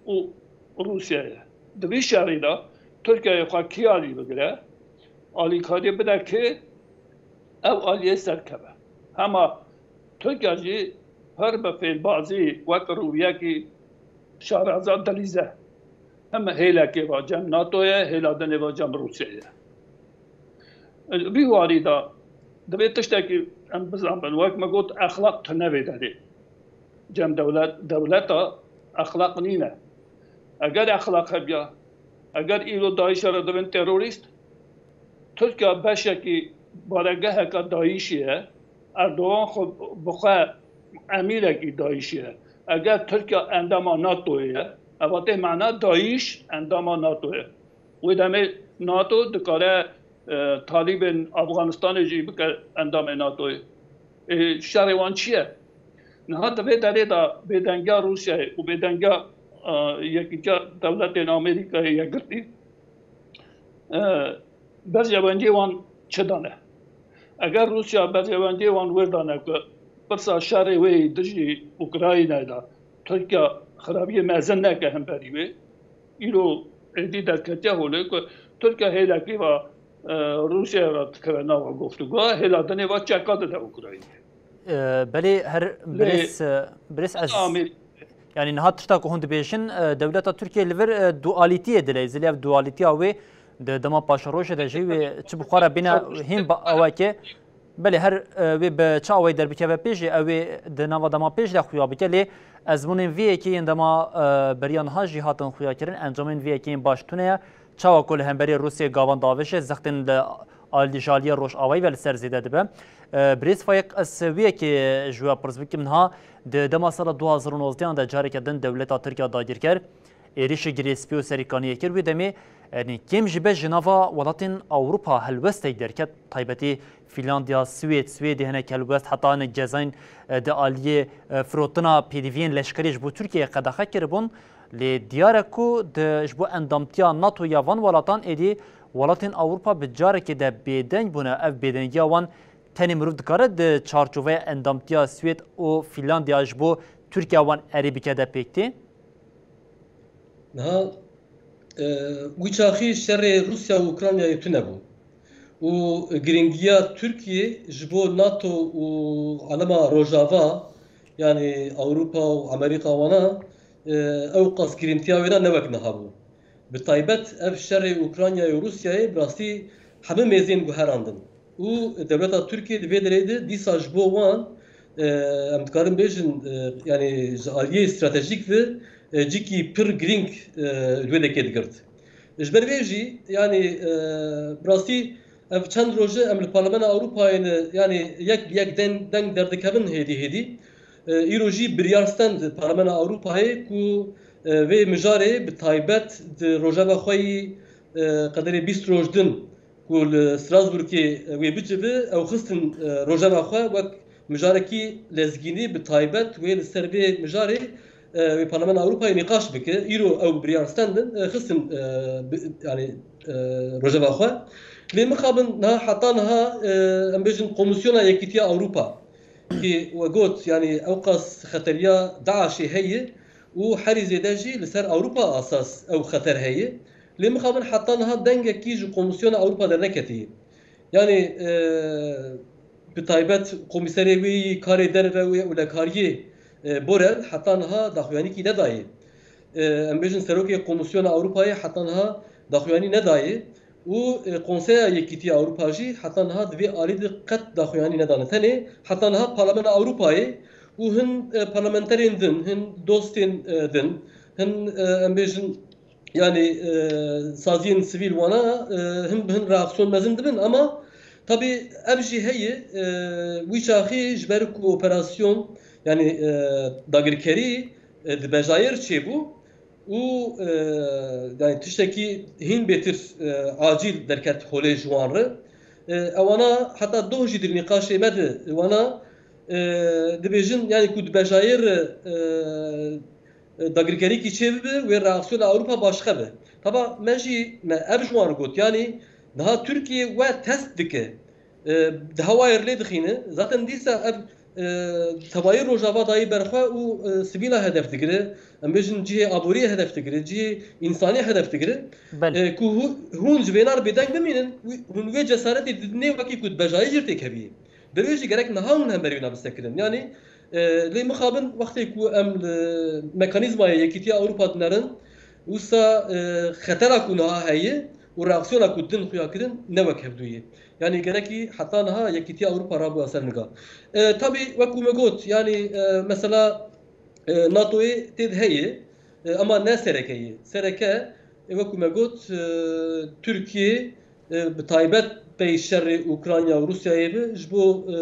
û Rûsya ye. Di vî şerî de Tirkiye xwe kî alî bigire, alîkariyê bide kê, ew aliyê serkeve. Hema Tirkiye jî pir bi fêlbazî wek rûyekî şaraza dilîze. Him hêlekê va cem NATO ye, hêla dinê va cem Rûsya ye. Vî warî de divê tiştekî em bizanbin, wek me got, exlaq tune vê derê. Cem dewlet, dewleta exlaq nîne. Eger exlaq hebiya, eger îro DAIŞ'e re dibin terorîst, Tirkiye beşekî baregeheka DAIŞ'ê ye. Erdogan xwe bi xwe emîrekî DAIŞ'ê ye. Eger Tirkiye endama NATO'yê ye, eva tê mena DAIŞ endama NATO'yê ye. Wê demê NATO dikare, e, Talîbên Afganistanê jî bike endamê NATO'yê. E, şerê wan çi ye? Niha di vê derê de bêdengiya Rûsyayê û bêdengiya, e, Yekîtiya Dewletên Amerîkayê Yekgirtî, e, berjewendiyê wan çi dane? Eger Rûsya berjewendiyê wan wê dane ku pirsa şerê wê yî dijî Ukraynayê de Tirkiye xirabiyê mezin neke hemberî wê, îro êdî derketiye holê ku Tirkiye hêlekî va, e, Rûsyayê re dikeve nava guftûgoya, hêla dinê va çeka dide Ukraynayê. E, belê her Lê birêz, e, birêz ez, Amîr- yanî niha tişta ku hûn dibêjin, e, dewleta Tirkiye li vir, e, dualîtiyê dileyzî, lê ev dualîtiya wê di dema paşerojê de jî wê çi bi xwe re bîne hîn bi awekê. Belê her, e, wê bi çi awayî derbikeve pêşê, ew ê di nava dema pêş de xuya bike, lê ezmûnên vê yekê yên dema, e, beriya niha jî hatin xuya kirin, encamên vê yekê yên baş tune ye. Çawa ku li hemberî Rûsyayê gavan davêje, zextên li alî, ji aliyê Rojavayî ve li ser zêde dibe. E, Birêz Fayik, ez vê yekê ji we pirs bikim, niha di dema sala du hazar û nozdeh de careke din dewleta Tirk ya dagirker êrîşî Girê Spî û Serîkaniyê kir. Wê demê, yanî kêm jî be ji nava welatên Ewropa helwestek derket, taybetî Fînlandiya, Swêd, Swêdê hinek helwest, heta hinek cezayên, e, di aliyê, e, firotina pêdiviyên leşkerî ji bo Tirkiyeyê qedexe kiribûn. Lê diyar e ku di, ji bo endamtiya NATO ya van welatan êdî welatên Ewropa bi carekê de bêdeng bûne. Ev bêdengiya wan tenê mirov dikare di çarçoveya endamtiya Swêd û Fînlandiya ji bo Tirkiye wan erê bike de pêk tê? Niha, e, wî çaxî şerê Rûsya û Ukraynayê tune bû û giringiya Tirkiyê ji bo NATO û alema Rojava, yanî Ewropa û Amerîka wana, e, ew qas girîntiya wê ne, ne wek niha bû. Bi taybet ev şerê Ukraynayê û Rûsyayê bi rastî hemû mêzên guherandin. Û dewleta Tirkiyê di vê derê de dîsa ji bo wan, e, em dikarin bêjin, e, yanî ji aliyê stratejîk ve, e, cîkî pir girîng, e, li wê dekê digirt. Ji ber vê jî, yanî, e, bi rastî ev çend roj e em li Parlamena Ewropayê ne, yanî yek bi yek deng, deng derdikevin hêdî hêdî. E, îro jî biryar stend Parlamena Ewropayê ku, e, vê mijarê bi taybet di rojeva xwe yî, e, qederê bîst roj din ku li Strasbourgê, e, wê bicive, ew xistin, e, rojeva xwe wek mijarekî lezgînî bi taybet wê li ser vê mijarê, e, wê Parlamena Ewropayê nîqaş bike. Îro ew biryar stendin, e, xistin, e, bi, yanî, e, rojeva xwe. Lê mixabin niha, heta niha, e, em bêjin Komîsyona Yekîtiya Ewropa, ki we got, yanî ew qas xeteriya DAIŞ'ê heye û herî zêde jî li ser Ewropa asas ew xeter heye. Lê mixabin heta niha dengekî ji Komîsyona Ewropa derneketiye. Yanî, e, bi taybet komîserê wê yî karê derve û ewlekariyê, e, Borrell heta niha daxuyanîkî nedayê. E, em bêjin serokê Komîsyona Ewropayê heta niha daxuyanî nedayê û, e, Konseya Yekîtiya Ewropa jî heta niha di vê alî de qet daxuyanî nedane. Tenê heta niha Parlamena Ewropayê û hin, e, parlamenterên din, hin dostên, e, din, hin, e, em bêjin, yanî, e, saziyên sivîl wana, e, hin bi hin reaksiyon mezin dibin, ama tabî ev jî heye, e, wî çaxî ji ber ku operasyon, yanî, e, dagirkerî, e, di bejayir çêbû û, e, yanî tiştekî hîn bêtir, e, acîl derket holê ji wan re. E, ewana heta doh jî di nîqaşê me de wana, e, dibêjin, yanî ku di bejayir, e, e, dagirkerîkî çêbibe, wê reaksiyona Ewropa başqe be. Taba me jî, me ev ji wan re got, yanî niha Tirkiye we test dike, e, di hewayê re lê dixîne. Zaten dîsa ev, e, tevayî Rojava dayî ber xwe û, e, sivîla hedef digire. Em bêjin cihê aboriyê hedef digire, cihê însanî hedef digire. Belê. E, ku hû-, hûn ji vêna re bêdeng bimînin, wî-, hûn wê cesaretê didinê wekî ku di bejayî jî têkeviyê. Bi vê jî gerek niha hûn hemberî wina bisekirin. Yanî, e, lê mixabin wextê ku em li mekanîzmaya Yekîtiya Ewropa dinerin, wisa, e, xetera ku niha heye û reaksiyona ku din xuya kirin ne wek hevdû ye. Yanî gerekî heta niha Yekîtiya Ewropa rabûya ser niga. E, tabî wek ku me got, yanî, e, mesela, e, NATOyê tê de heye, e, ama ne sereke ye. Sereke, e, wek ku me got, e, Tirkiye, e, bi taybet pey şerê Ukrayna û Rûsyayê bi ji bo, e,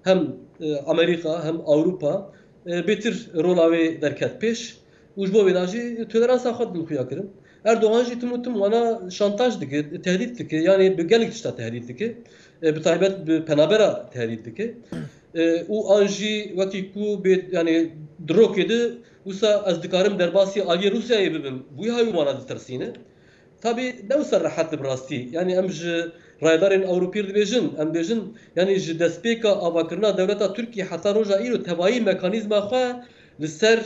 hem, e, Amerîka hem Ewropa, e, bêtir rola wê derket pêş û ji bo vêna jî toleransa xwe din xuya kirin. Erdogan jî tim û tim wana şantaj dike, tehdît dike, yanî bi gelek tişta tehdît dike. E, bi taybet bi penabera tehdît dike. E, û an jî wekî ku bê, yanî di rokê de wisa ez dikarim derbasî aliyê Rûsyayê bibim. Wî hayû wana ditirsîne. Tabî ne wisa rehet e bi rastî. Yanî em ji rayedarên Ewropî re dibêjin, em dibêjin, yanî ji destpêka avakirina dewleta Tirkiyê heta roja îro tevayî mekanîzma xwe li ser,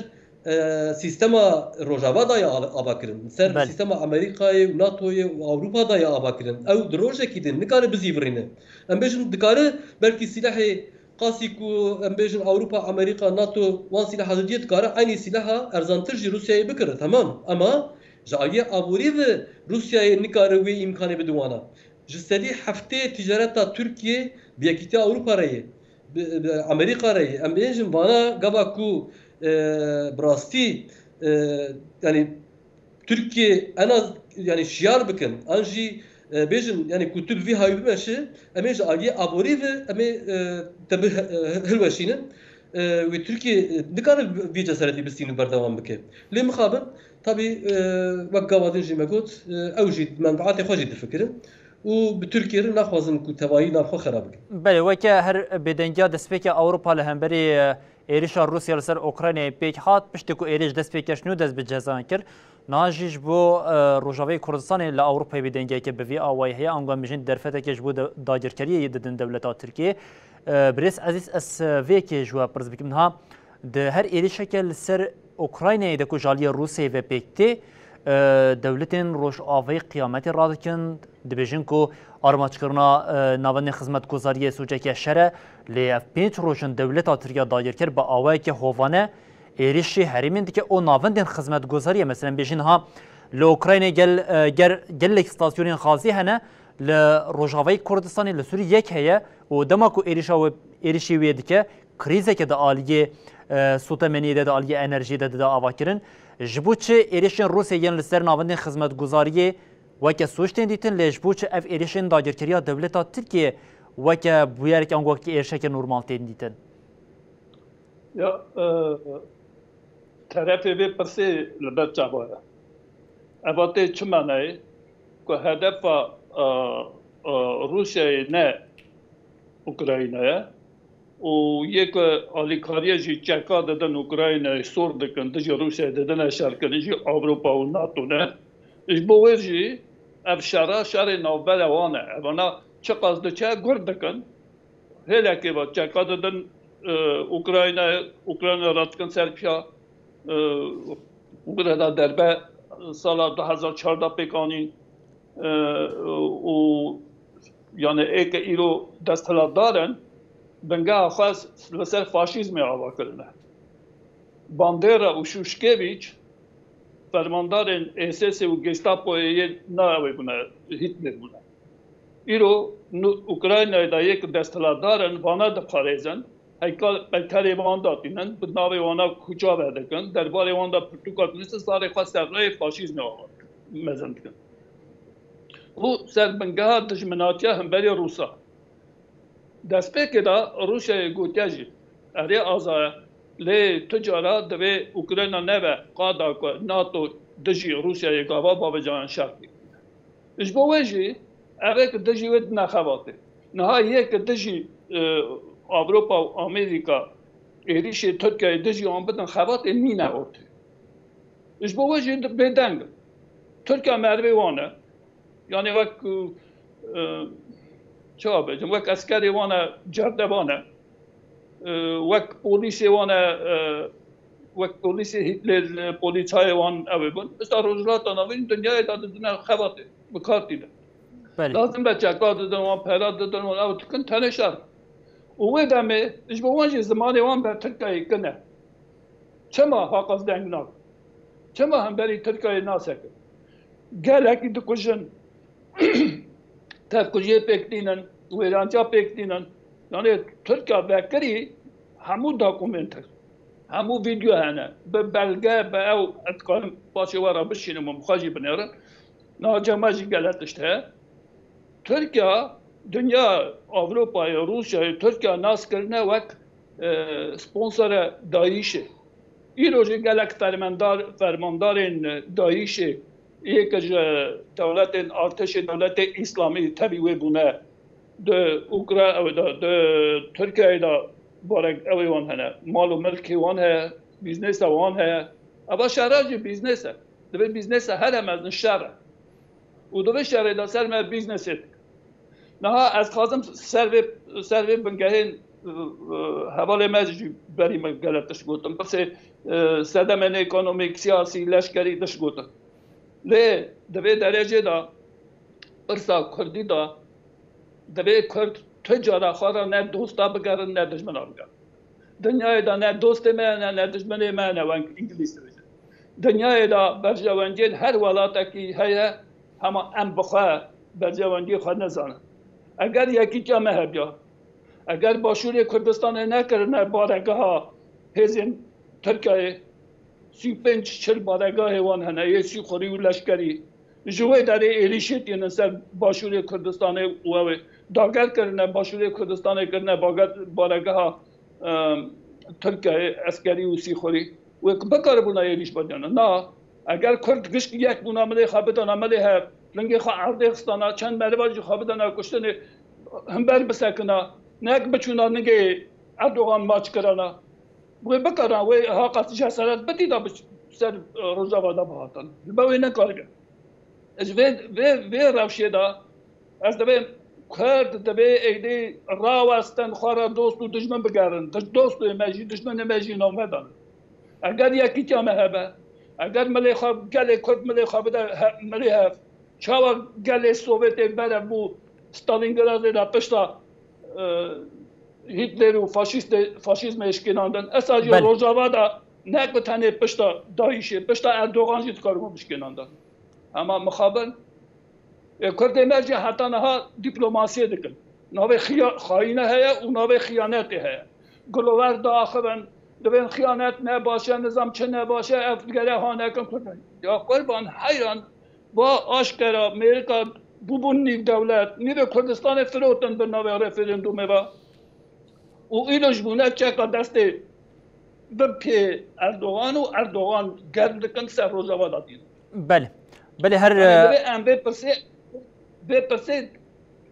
e, sîstema Rojava daye ava kirin. Li ser Belê. sîstema Amerîkayê û NATOyê û Ewropa daye ava kirin. Ew di rojekî de nikare bizîvirîne. Em bêjin dikare belkî sîlehê Qasî ku em bêjin Ewropa, Amerîka, NATO wan sîleha didiyê dikare eynî sîleha erzantir jî Rûsyayê bikire, temam. Ema ji aliyê aborî ve Rûsyayê nikare wê îmkanê bide wana. Ji sedî heftê ticareta Tirkiyê bi Yekîtiya Ewropa re ye, bi, bi Amerîka re ye. Em bêjin vana gava ku, e, bi rastî, e, yanî Tirkiye en az, yanî şiyar bikin, an jî, e, bêjin, yanî ku tu bi vî hayî bimeşe, em ê ji aliyê aborî ve, em ê, e, te bi, e, hilweşînin. E, wê Tirkiye, e, nikare vî cesaretî bistîn û berdewam bike. Lê mixabin, tabî, e, wek gava din jî me got, e, ew jî menfaatê xwe jî difikirin û bi Tirkiye re naxwazin ku tevayî nav xwe xera bikin. Belê, weke her bêdengiya destpêka Ewropa li hemberî, e, êrişa Rûsya li ser Ukraynayê pêk hat, piştî ku êrîş dest pê kir, nû dest bi cezan kir. Niha jî ji bo, e, Rojavayê Kurdistanê li Ewropayê bêdengiyeke bi vî awayî heye, ango em bijîn derfetekê ji bo de-, dagirkeriyê didin dewleta Tirkiyê. E, Birêz Ezîz, ez, e, vê yekê ji we pirs bikim. Niha di her êrişeke li ser Ukraynayê de ku ji aliyê Rûsyayê ve pêk tê, e, dewletên Rojavayê qiyametê radikin, dibêjin ku armaçkirina, e, navendên xizmetguzariyê sûceke şer e, lê ev pênc roj in dewleta Tirkiya dagirker bi awayeke hovane êrişî herêmên dike û navendên xizmetguzariyê, meselen bêjin ha li Ukraynê gel, e, ger, gelek stasyonên xazî hene, li Rojavayê Kurdistanê, li Sûrî yek heye û dema ku êrişa wê, êrişî wê dike, krîzeke di aliyê, e, sotemeniyê de, di aliyê enerjiyê de dide avakirin. Ji bo çi êrişên Rûsyê yên li ser navendên xizmetguzariyê weke sûc tên dîtin, lê ji bo çi ev êrişên dagirkeriya dewleta Tirkiyê weke bûyerek an wekî êrişeke normal tên dîtin? Ya, e, terefê vê pirsê li ber çava ye. Eva tê çi manayê? Ku hedefa, e, e, Rûsyayê ne Ukrayna ye û yê ku alîkariya jî çeka didin Ukraynayê, sor dikin, dijî Rûsyayê didine şerkirin jî Ewropa û NATO ne. Ji bo wê jî ev şera, şerê navbera wan e. Evana çiqas diçe gur dikin, hêlekê ve çeka didin, e, Ukraynayê, Ukrayna radikin ser piya, e, wire de derbe sala du hezar çardeh pêk anîn, e, û yani ê ke îro desthilatdar in, bingeha xwe li ser faşîzmê ava kirine. Bandera û Şuşkevîç fermandarên S S û Gestapoyê yê navê bûne, Hitler bûne. Îro nu Ukraynayê de yek desthilatdar in, vana diparêzin, heykel, peykerê wan datînin, bi navê wana kuça vedikin, derbarê wan de pirtûka dinivîsin, zarê xwe serreyê faşîzmê ava mezin dikin. Û ser bingeha dijminatiya hemberî Rûsa. Destpêkê de Rûsyayê gotiye jî, erê aza ye, lê tu cara divê Ukrayna nebe qada ku NATO dijî Rûsyayê gava bavêje yan şer bike. Ji bo wê jî ev ê ku dijî wê dine xebatê. Niha yê ku dijî, e, Ewropa û Amerîka êrîşê Tirkiyeyê dijî wan bidin xebatê nîne ortê. Ji bo wê jî bêdeng in. Tirkiye merivê wan e. Yanî wek, e, çawa bêjim, wek eskerê wan e, cerdevan e. E, wek polîsê wan e, e, wek polîsê Hitler, e, polîsayê wan ew ê bûn. Esta Rojhilata Navîn dinyayê de didine xebatê, bi kar tîne. Belê. Lazim be çeka didin wan, pera didin wan, ew dikin tenê şer. Û wê demê ji bo wan jî zimanê wan ber Tirkiyeyê kin e. Çima haqas deng nakin? Çima hemberî Tirkiyeyê nasekin? Gelekî dikujin, tevkujiyê pêk tînin, wêranca pêk tînin. Yanî Tirkiye vekirî hemû dokumenter, hemû vîdeo hene. Bi belge, bi ew, ez dikarim paşê we re bişînim û xwe jî binêrim. Niha cem me jî gelek tişt heye. Tirkiye, dinya, Ewropayê, Rûsyayê, Tirkiye nas kirine wek, e, sponsora DAIŞê. Îro jî gelek fermendar-, fermandarên DAIŞê, yek ji dewletên artêşê dewletê Îslamî tevî wê bûne. Di Ukra-, di, di Tirkiyeyê de barek ew ê wan hene. Mal û milkê wan heye, bîznesa wan heye. Eva şera jî bîznes e. Divê bîznesa here mezin şer e. Û di vê şerê de ser me bîznesê dikin. Niha ez dixwazim ser vê, ser vê bingehên, e, e, hevalê me jî berî me gelek tişt gotin. Pirsê, e, sedemên ekonomîk, siyasî, leşkerî tişt gotin. Lê di vê derecê de pirsa kurdî de divê kurd tu cara xwe re ne dosta bigerin, ne dijmina bigerin. Dinyayê de ne dostê me ne, ne dijminê me ne, weng îngilîz dibêjin. Dinyayê de berjewendiyên her welatekî heye, hema em bi xwe berjewendiyê xwe nizanin. Eger yekîtiya me hebiya, eger Başûrê Kurdistanê nekirine baregeha hêzên Tirkiyeyê, sî û pênc çil baregahê wan hene, yê sîxurî û leşkerî. Ji wê derê êrîşê tînin ser Başûrê Kurdistanê û ew ê dager kirine, Başûrê Kurdistanê kirine bager-, baregeha, em, Tirkiyeyê eskerî û sîxurî. Wê bikaribûna êrîş bidana. Na, eger Kurd gişt yek bûna milê xwe bidana milê hev, lingê xwe erdê xistana, çend meriva jî xwe bidana kuştinê, himber bisekina, nek biçûna nigê Erdogan maç kirana. Wê bikara, wê ha qas cesaret bidî da bi ser, e, Rojava da bihatin. Ji ber wê nekaribe. Ji vê, vê, vê rewşê de ez divêm Kurd divê êdî rawestin xwe re dost û dijmin bigerin. Di dostê me jî, dijminê me jî nav me dan. Eger yekîtiya me hebe, eger milê xwe, gelê Kurd milê xwe bide he-, milê hev, çawa gelê Sovyetê berev bû Stalingradê de pişta, e, Hitler û faşîstê-, faşîzmê eşkênandin. Esa jî Belê. Rojava de ne ku tenê pişta DAIŞê, pişta Erdogan jî dikaribû bişkênandin. Hema mixabin, ê, Kurdê me jî heta niha dîplomasiyê dikin. Navê xiya-, xayîne heye û navê xiyanetê heye. Gilover diaxivin, divên xiyanet ne baş e, nizam çi ne baş e, ev gere ha nekin Kurd. Ya qurban, heyran, va aşkera Mêrika bûbûn nîv dewlet, nîvê Kurdistanê firotin bi navê referendumê ve. Û îro ji bûne çeka destê bi pê Erdogan û Erdogan germ dikin ser Rojava da dîn. Belê. Belê her, Yanî e, divê em vê pirsê, vê pirsê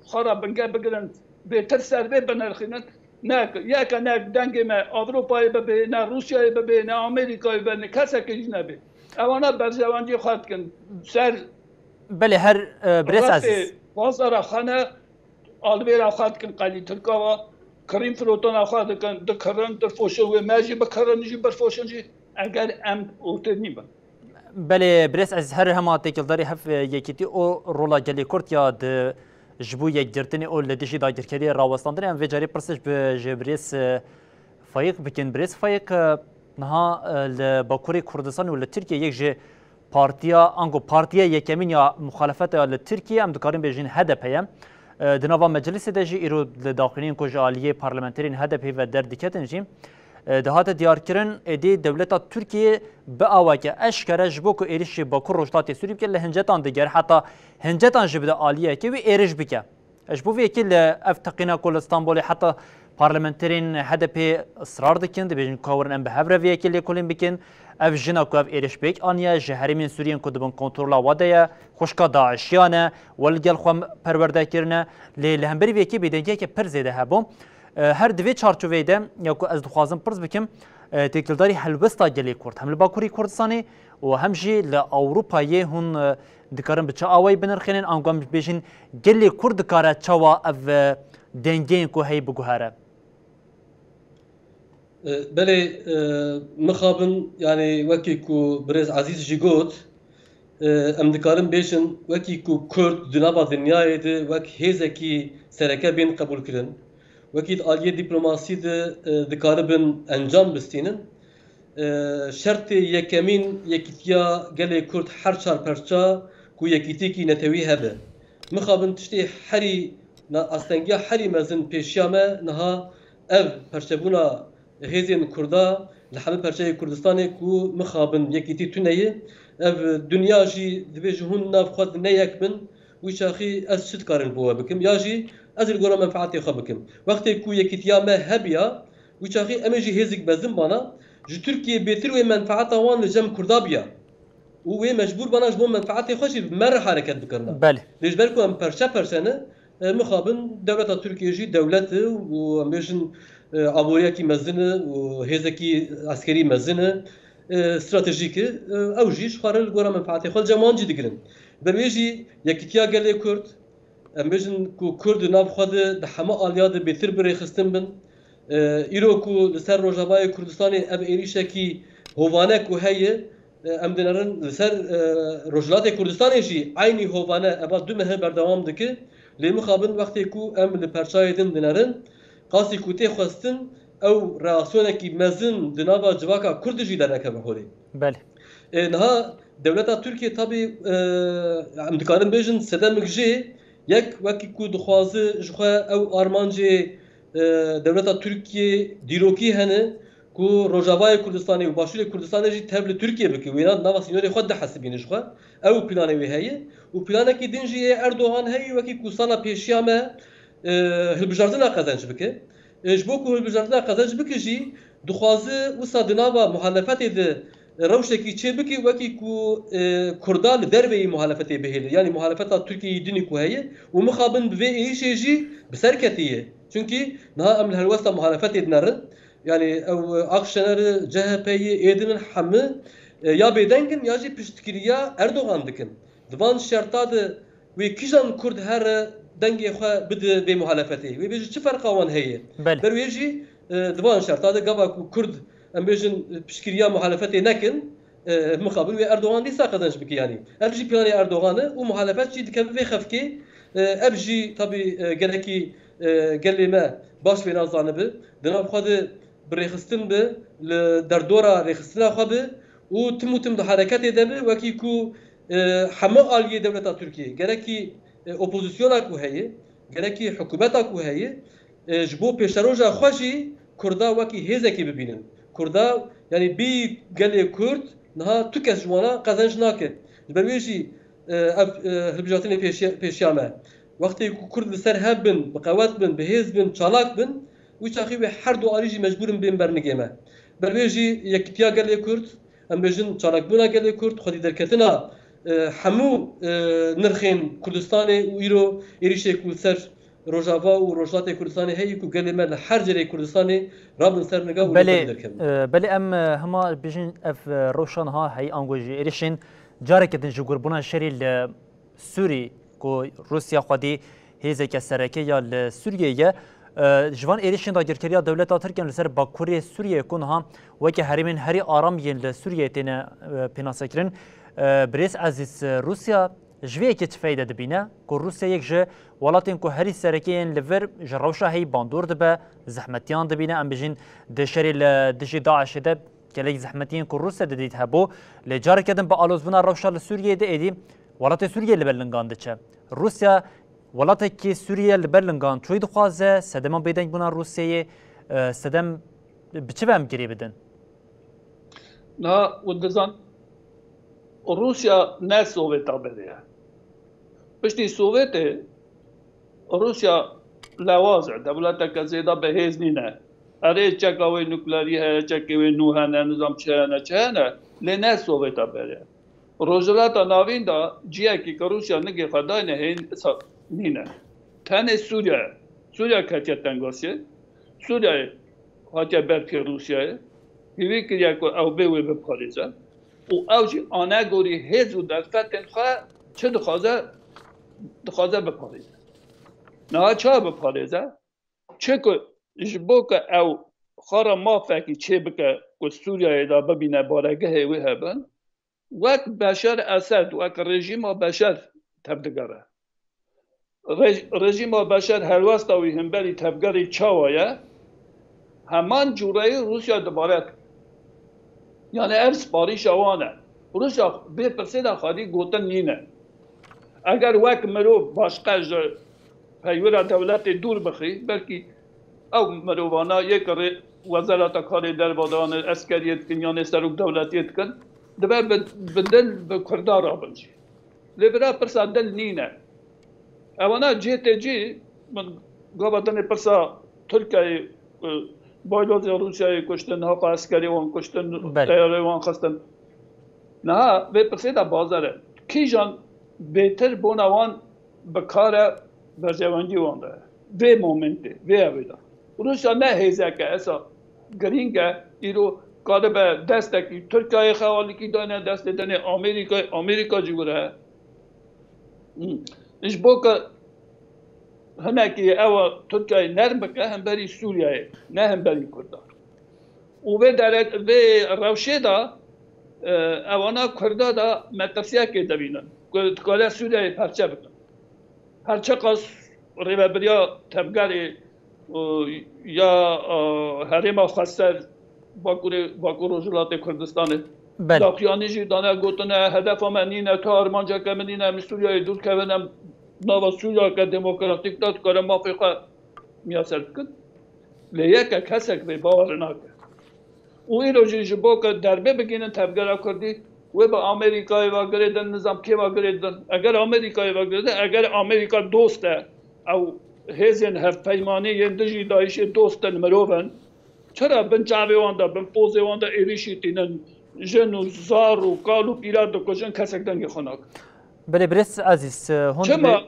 xwe re binge bigirin, bêtir ser vê binirxînin. Nek, yeke nek dengê me Ewropayê bibe, ne Rûsyayê bibe, ne Amerîkayê bibe, ne kesekê jî nebe. Ewana berjewendiyê xwe dikin. Ser Belê her, e, birêz refê Ezîz. Bazara xwe ne, alvêra xwe dikin qelî Tirka ve. Kirîn filotona xwe dikin, dikirin, dirfoşin wê me jî bikirin jî, birfoşin jî. Eger em ortê nîbin. Belê, birêz Ezîz, her hema têkildarî hev, e, yekîtî û rola gelê Kurd ya di ji bo yekgirtinê û li dijî dagirkeriyê rawestandinê, em vê carê pirsê ji bi-, ji birêz, e, Fayîq bikin. Birêz Fayîq, e, niha, e, li Bakurê Kurdistanê û li Tirkiyê yek ji partiya, ango partiya yekemîn ya muxalefeta ya li Tirkiyê, em dikarin bêjin H D P ye. E, di nava meclisê de jî îro li daxuyaniyên ku ji aliyê parlamenterên H D P ve derdiketin jî, e, dihate diyarkirin, êdî dewleta Tirkiyê bi aweke eşkere ji bo ku êrişî Bakur Rojhilatê Sûrî bike, li hincetan digere, heta hincetan jî bide aliyekê wî êriş bike. Ji bo vê yekê li ev teqîna ku li Stenbolê heta parlamenterên H D P israr dikin, dibêjin ka werin em bi hev re vê yekê lêkolîn bikin. Ev jina ku ev êriş pêk aniye, ji herêmên Sûriyên ku di bin kontrola we de ye, xwişka DAIŞiyan e, we li gel xwe perwerde kirine. Lê li hemberî vê yekê bêdengiyeke pir zêde hebû. E, her di vê çarçoveyê de ya ku ez dixwazim pirs bikim, e, têkildarî helwesta gelê Kurd, hem li Bakurê Kurdistanê û hem jî li Ewropayê hûn, e, dikarin bi çi awayî binirxînin, ango em bêjin gelê Kurd dikare çawa ev, e, dengeyên ku heye biguhere? E, belê, e, mixabin, yanî wekî ku birêz Ezîz jî got, e, em dikarin bêjin, wekî ku Kurd di nava dinyayê de wek hêzekî sereke bên qebûlkirin, wekî di aliyê dîplomasî de, e, dikaribin encam bistînin, e, şertê yekemîn yekîtiya gelê Kurd her çar perça ku yekîtiyekî netewî hebe. Mixabin tiştê herî, na-, astengiya herî mezin pêşiya me niha ev perçebûna hêzên Kurda li hemî perçeyê Kurdistanê ku mixabin yekîtî tune ye. Ev dinya jî divê ji hûn nav xwe ne yek bin Wî çaxî ez çi dikarim bo we bikim? Ya jî ez li gora menfaetê xwe bikim. Wextê ku yekîtiya me hebiya, wî çaxî em ê jî hêzik mezin bana, ji Tirkiyê bêtir wê menfaeta wan li cem Kurda biya. Û wê mecbûr bana ji bo menfaetê xwe jî bi me re hereket bikirina. Belê. Lê ji ber ku em perçe perçe ne, e, mixabin dewleta Tirkiyê jî dewlet e û em bêjin, e, aboriyekî mezin e û hêzekî eskerî mezin e, e, stratejîk e. E, ew jî ji xwe re li gora menfaetê xwe li cem wan cî digirin. Ber wê jî yekîtiya gelê Kurd, em bêjin ku Kurd di nav xwe de di hemû aliya de bêtir bi rêxistin bin. E, îro ku li ser Rojavayê Kurdistanê ev êrîşekî hovane ku heye, e, em dinerin li ser, e, Rojhilatê Kurdistanê jî eynî hovane eva du meh berdewam dike. Lê mixabin wextê ku em li perçayê din dinerin, qasî ku tê xwestin ew reaksiyonekî mezin di nava civaka Kurd de jî dernekeve holê. Belê. E, niha dewleta Tirkiye tabî, e, em dikarin bêjin sedemek jê yek wekî ku dixwaze ji xwe ew armancê, e, dewleta Tirkiye dîrokî hene ku Rojavayê Kurdistanê û Başûrê Kurdistanê jî tev li Tirkiye bike. Wêna nava sînorê xwe dihesibîne ji xwe. Ew planê wê heye. Û planekî din jî yê Erdogan heye wekî ku sala pêşiya me, e, hilbijartina qezenc bike. E, ji bo ku hilbijartina qezenc bike jî dixwaze wisa di nava muhalefetê de rewşekî çê bike wekî ku, e, Kurda li derveyî muhalefetê bihêle. Yanî muhalefeta Tirkiyeyê dinî ku heye û mixabin bi vê êrîşê jî bi ser ketiye. Çunkî niha em li helwesta muhalefetê dinerin. Yanî ew Akşener, C H P yê êdin in hemû, e, ya bêdeng in ya jî piştgiriya Erdogan dikin. Di van şerta de wê kîjan Kurd here dengê xwe bide vê muhalefetê? Wê bêje çi ferqa wan heye? Belê. Ber wê jî, e, di van şerta de gava ku Kurd, em bêjin, piştgiriya muhalefetê nekin, e, mixabin wê Erdogan dîsa qezenc bike yanî. Ev jî planê Erdogan e û muhalefet jî dikeve vê xefkê. E, ev jî tabî, e, gelekî, e, gelê me baş wêna zanibe. Di nav xwe de bi rêxistin be, li derdora rêxistina xwe be û tim û tim di hereketê de be, wekî ku, e, hemû aliyê dewleta Tirkiyê, gerekî, e, opozisyona ku heye, gerekî hikûmeta ku heye, e, ji bo pêşeroja xwe jî Kurda wekî hêzekê bibînin. Kurda, yanî bî gelê Kurd, niha tu kes ji wana qezenc nake. Ji ber wê jî, e, ev, e, hilbijartinê pêşiya, pêşiya me. Wextê ku Kurd li ser hev bin, bi qewet bin, bi hêz bin, çalak bin, wî çaxî wê her du alî jî mecbûr in bên bernigê me. Ber wê jî yekîtiya gelê Kurd, em bêjin çalakbûna gelê Kurd, xwedî derketina, e, hemû, e, nirxên Kurdistanê û îro êrîşê ku li ser Rojava û Rojhilatê Kurdistanê heye ku gelê me li her cerê Kurdistanê rabin ser niga û li Belê, xwedî derkevin. e, belê em, e, hema bêjin ev, e, rewşa niha heyî ango jî êrîşên careke din ji gurbûna şerê li Sûrî ku Rûsya xwedî hêzeke sereke ya li Sûriyê ye. E, ji van êrîşên dagirkeriya dewleta Tirk yên li ser bakurê Sûriyê ku niha weke herêmên herî aram yên li Sûriyeyê têne, e, pênasekirin. E, birêz Ezîz, e, Rûsya ji vê yekê çi feyde dibîne ku Rûsya yek ji welatên ku herî sereke yên li vir ji rewşa heyî bandor dibe, zehmetiyan dibîne, em bijîn di şerê li dijî DAIŞê de gelek zehmetiyên ku Rûsya didît hebû, lê careke din bi alozbûna rewşa li Sûriyeyê de êdî welatê Sûriyê li ber lingan diçe. Rûsya welatekî Sûriye li ber lingan çûyî dixwaze, sedema bêdengbûna Rûsyayê, e, sedem bi çi ve em girê bidin? Niha hûn dizan, Rûsya ne Sovêta berê ye. Piştî Sovêtê Rûsya lewaz e, dewleteke zêde bihêz nîne. Erê çeka wê nuklerî heye, çekê wê nû hene, nizam çi hene, çi hene, lê ne Sovêta berê. Rojhilata Navîn de ciyekî ke Rûsya nigê xwe dayne hênî nîne. Tenê Sûriye ye. Sûriye ketiye tengasiyê. Sûriye hatiye berpiyê Rûsyayê. Hîvî kiriye ku ew bê wê biparêze. Û ew jî anegorî hêz û derfetên xwe çi dixwaze, dixwaze biparêze. Niha çawa biparêze? Çi ku ji bo ku ew xwe re mafekî çêbike ku Sûriyeyê de bibîne baregihê wê hebin, wek Beşer Esed, wek rejîma Beşer tevdigere. Rej-, rejîma Beşer helwesta wî himberî tevgerê çawa ye? Heman cûreyê Rûsya dibare. Yanî ev siparîşa wan e. Rûsya bê pirsê de xwedî gotin nîne. Eger wek mirov başqe ji peywira dewletê dûr bixî, belkî ew mirovana yê ku rê wezareta karê derve de, yanî eskeriyê dikin, yanî serok dewletiyê dikin, dibe bi, bi dil bi Kurda rabin jî. Lê bira pirsa dil nîne. Ewana cihê te cî, min gava dinê pirsa Tirkiyeyê, e, baylozê Rûsyayê kuştin, hapa eskerê wan kuştin, Belê. teyarê wan xistin. Niha vê pirsê de bazer e. Kîjan bêtir bona wan bi kar e, berjewendî wan de. Vê momentê, vê evê de. Rûsya ne hêzeke esa girîng e, îro karibe destekî Tirkiyeyê xewalikî dane destê denê Amerîkayê, Amerîka jî wire. Hmm. Ji bo ku hinekî ewa Tirkiyeyê nerm bike hemberî Sûriyeyê, ne hemberî Kurdan. Û vê dere-, vê rewşê de, e, ewana Kurda de metirsiyekê dibînin ku dikare Sûriyeyê perçe bikin. Her çiqas rêvebiriya tevgerê, e, ya, e, herêma xweser Bakurê, Bakur Rojhilatê Kurdistanê. Belê. Daqiyanî jî dane gotine, hedefa me nîne, tu armanceke min nîne, em li Sûriyeyê dûr kevin, em nava Sûriyeke demokratîk de dikarin mafê xwe miyaser bikin. Lê yeke kesek vê bawer nake. Û îro jî ji bo ku derbê bigihînin tevgera Kurdî, wê bi Amerîkayê ve girê din, nizam kê ve girê din. Eger Amerîkayê ve girê din, eger Amerîka dost e, ew hêzên hevpeymanî yên dijî DAIŞê dost in, mirov in, çira bin çavê wan de, bin pozê wan de êrîşî tînin, jin û zar û kal û pîra dikujin, kesek dengê xwe nake. Belê, birêz Ezîz, hûn Çima? dibê-,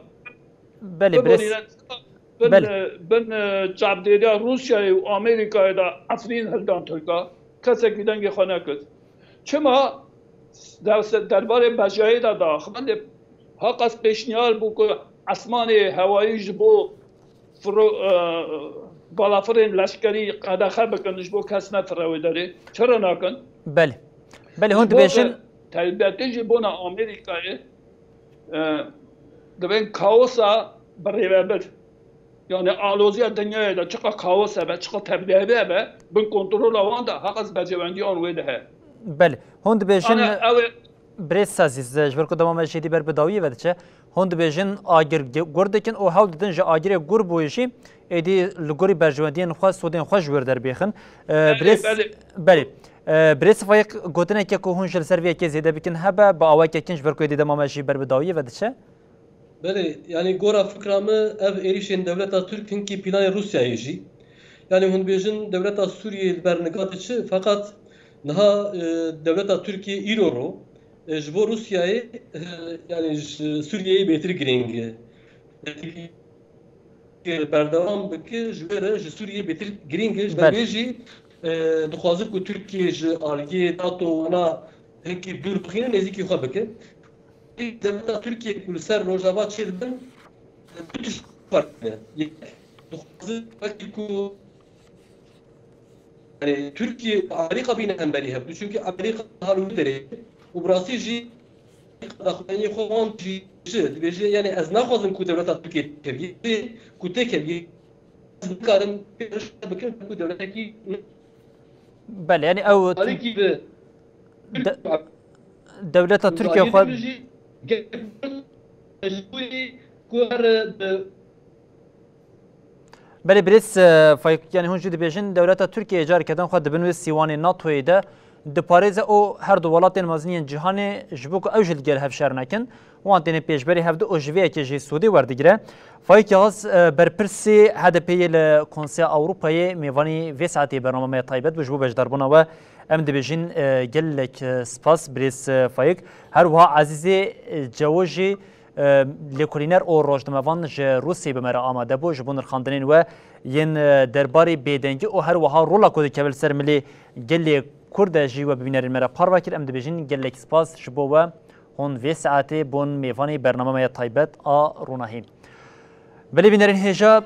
belê, birêz. Biborîne, bin, Belê. bin, e, çavdêriya Rûsyayê û Amerîkayê de Efrîn hildan Tirka, kesekî dengê xwe nekir. Çima der-, derbarê mejayê de daxivin, lê haqas pêşniyar bû ku esmanê hewayî ji bo firo-, e, balafirên leşkerî qedexe bikin, ji bo kes nefire wê derê. Çira nakin? Belê. Belê, hûn Ji bo dibêjin. ku taybetî ji bona Amerîkayê, e, divên kaosa birêvebir. Yani aloziya dinyayê de çiqa kaos hebe, çiqa tevlihevî hebe, bin kontrola wan de heqas berjewendiyan wê de heye. Belê. Hûn dibêjin, Yani ew ê birêz Sazîz, ji ber ku dema me jêdî ber bi dawiyê ve diçe, hûn dibêjin agir ge-, gur dikin û hewl didin ji agirê gur bûyî jî êdî li gorî berjewendiyên xwe, sodên xwe ji wir derbêxin. E, Belê, birêz, belê. belê. E, birêz Fayik, gotineke ku hûn jî li ser vê yekê zêde bikin hebe, bi awayeke kin ji ber ku êdî dema me jî ber bi dawiyê ve diçe. Belê, yani gora fikra min ev êrîşên dewleta Tirk hinkî planê Rûsyayê jî. Yani hûn dibêjin dewleta Sûriyê li ber niga diçe, feqet niha, e, dewleta Tirkiyê îro ro, e, ji bo Rûsyayê, e, yani ji Sûriyeyê bêtir girîng e. Berdewam bike, ji wê re ji Sûriyê bêtir girîng e. Ji ber Belê. wê jî, e, dixwazin ku Tirkiye ji aliyê NATO wana hinkî dûr bixîne, nêzîkî xwe bike. Dewleta Tirkiye ku li ser Rojava çêdibin, du tişt fark dike. Yek, dixwazin wekî ku, yani, Tirkiye û Amerîka bîne hemberî hev du. Çünkü Amerîka hal û derê û bi rastî jî daxuyaniyê xwe wan jî ji dibêje, yani, ez naxwazim ku dewleta Tirkiye têkevî, ku têkevî, ez nikarim pêşniyar bikim ku dewletekî Belê, yani ew Tarîkî bi de-, dewleta Tirkiye xwe Dayê jî mecbûrî ku her bi Belê birêz, e, Fayik, yani hûn jî dibêjin, dewleta Tirkiyeyê careke din xwe di bin wê sîwanê NATOyê de diparêze û her du welatên mezin yên cîhanê ji bo ku ew jî li gel hev şer nekin, wan têne pêşberî hev de û ji vê yekê jî sûdê werdigire. Fayik Yağız, e, berpirsê HDPyê li Konseya Ewropayê mêvanî vê saetê bernama me ya taybet bû. Ji bo beşdarbûna we em dibêjin, e, gelek, e, spas birêz, e, Fayik. Her wiha Ezîzê, e, Cewo jî, e, lêkolîner û rojnamevan ji Rûsiyê bi me re amade bû. Ji bo nirxandinên we yên, e, derbarê bêdengî û her wiha rola ku dikeve li ser milê gelê Kurd de jî we bi bînerên me re parve kir. Em dibêjin gelek spas ji bo we. Hûn vê saetê bûn mêvanê bernama me ya taybet a Ronahî. Belê bînerên hêja,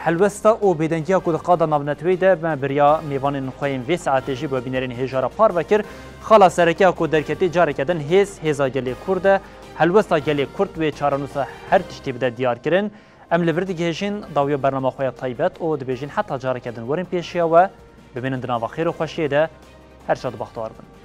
helwesta û bêdengiya ku di qada navneteweyî de me bi riya mêvanên xwe yên vê saetê jî bi bînerên hêja re parve kir. Xala sereke ya ku derketî careke din hêz, hêza gelê Kurd e. Helwesta gelê Kurd wê çarenûsa her tiştî bide diyarkirin. Em li vir digihêjin dawiya bernama xwe ya taybet û dibêjin heta careke din werin pêşiya we. Bimînin di nava xêr û xweşiyê de. Her şad û bextewar bin.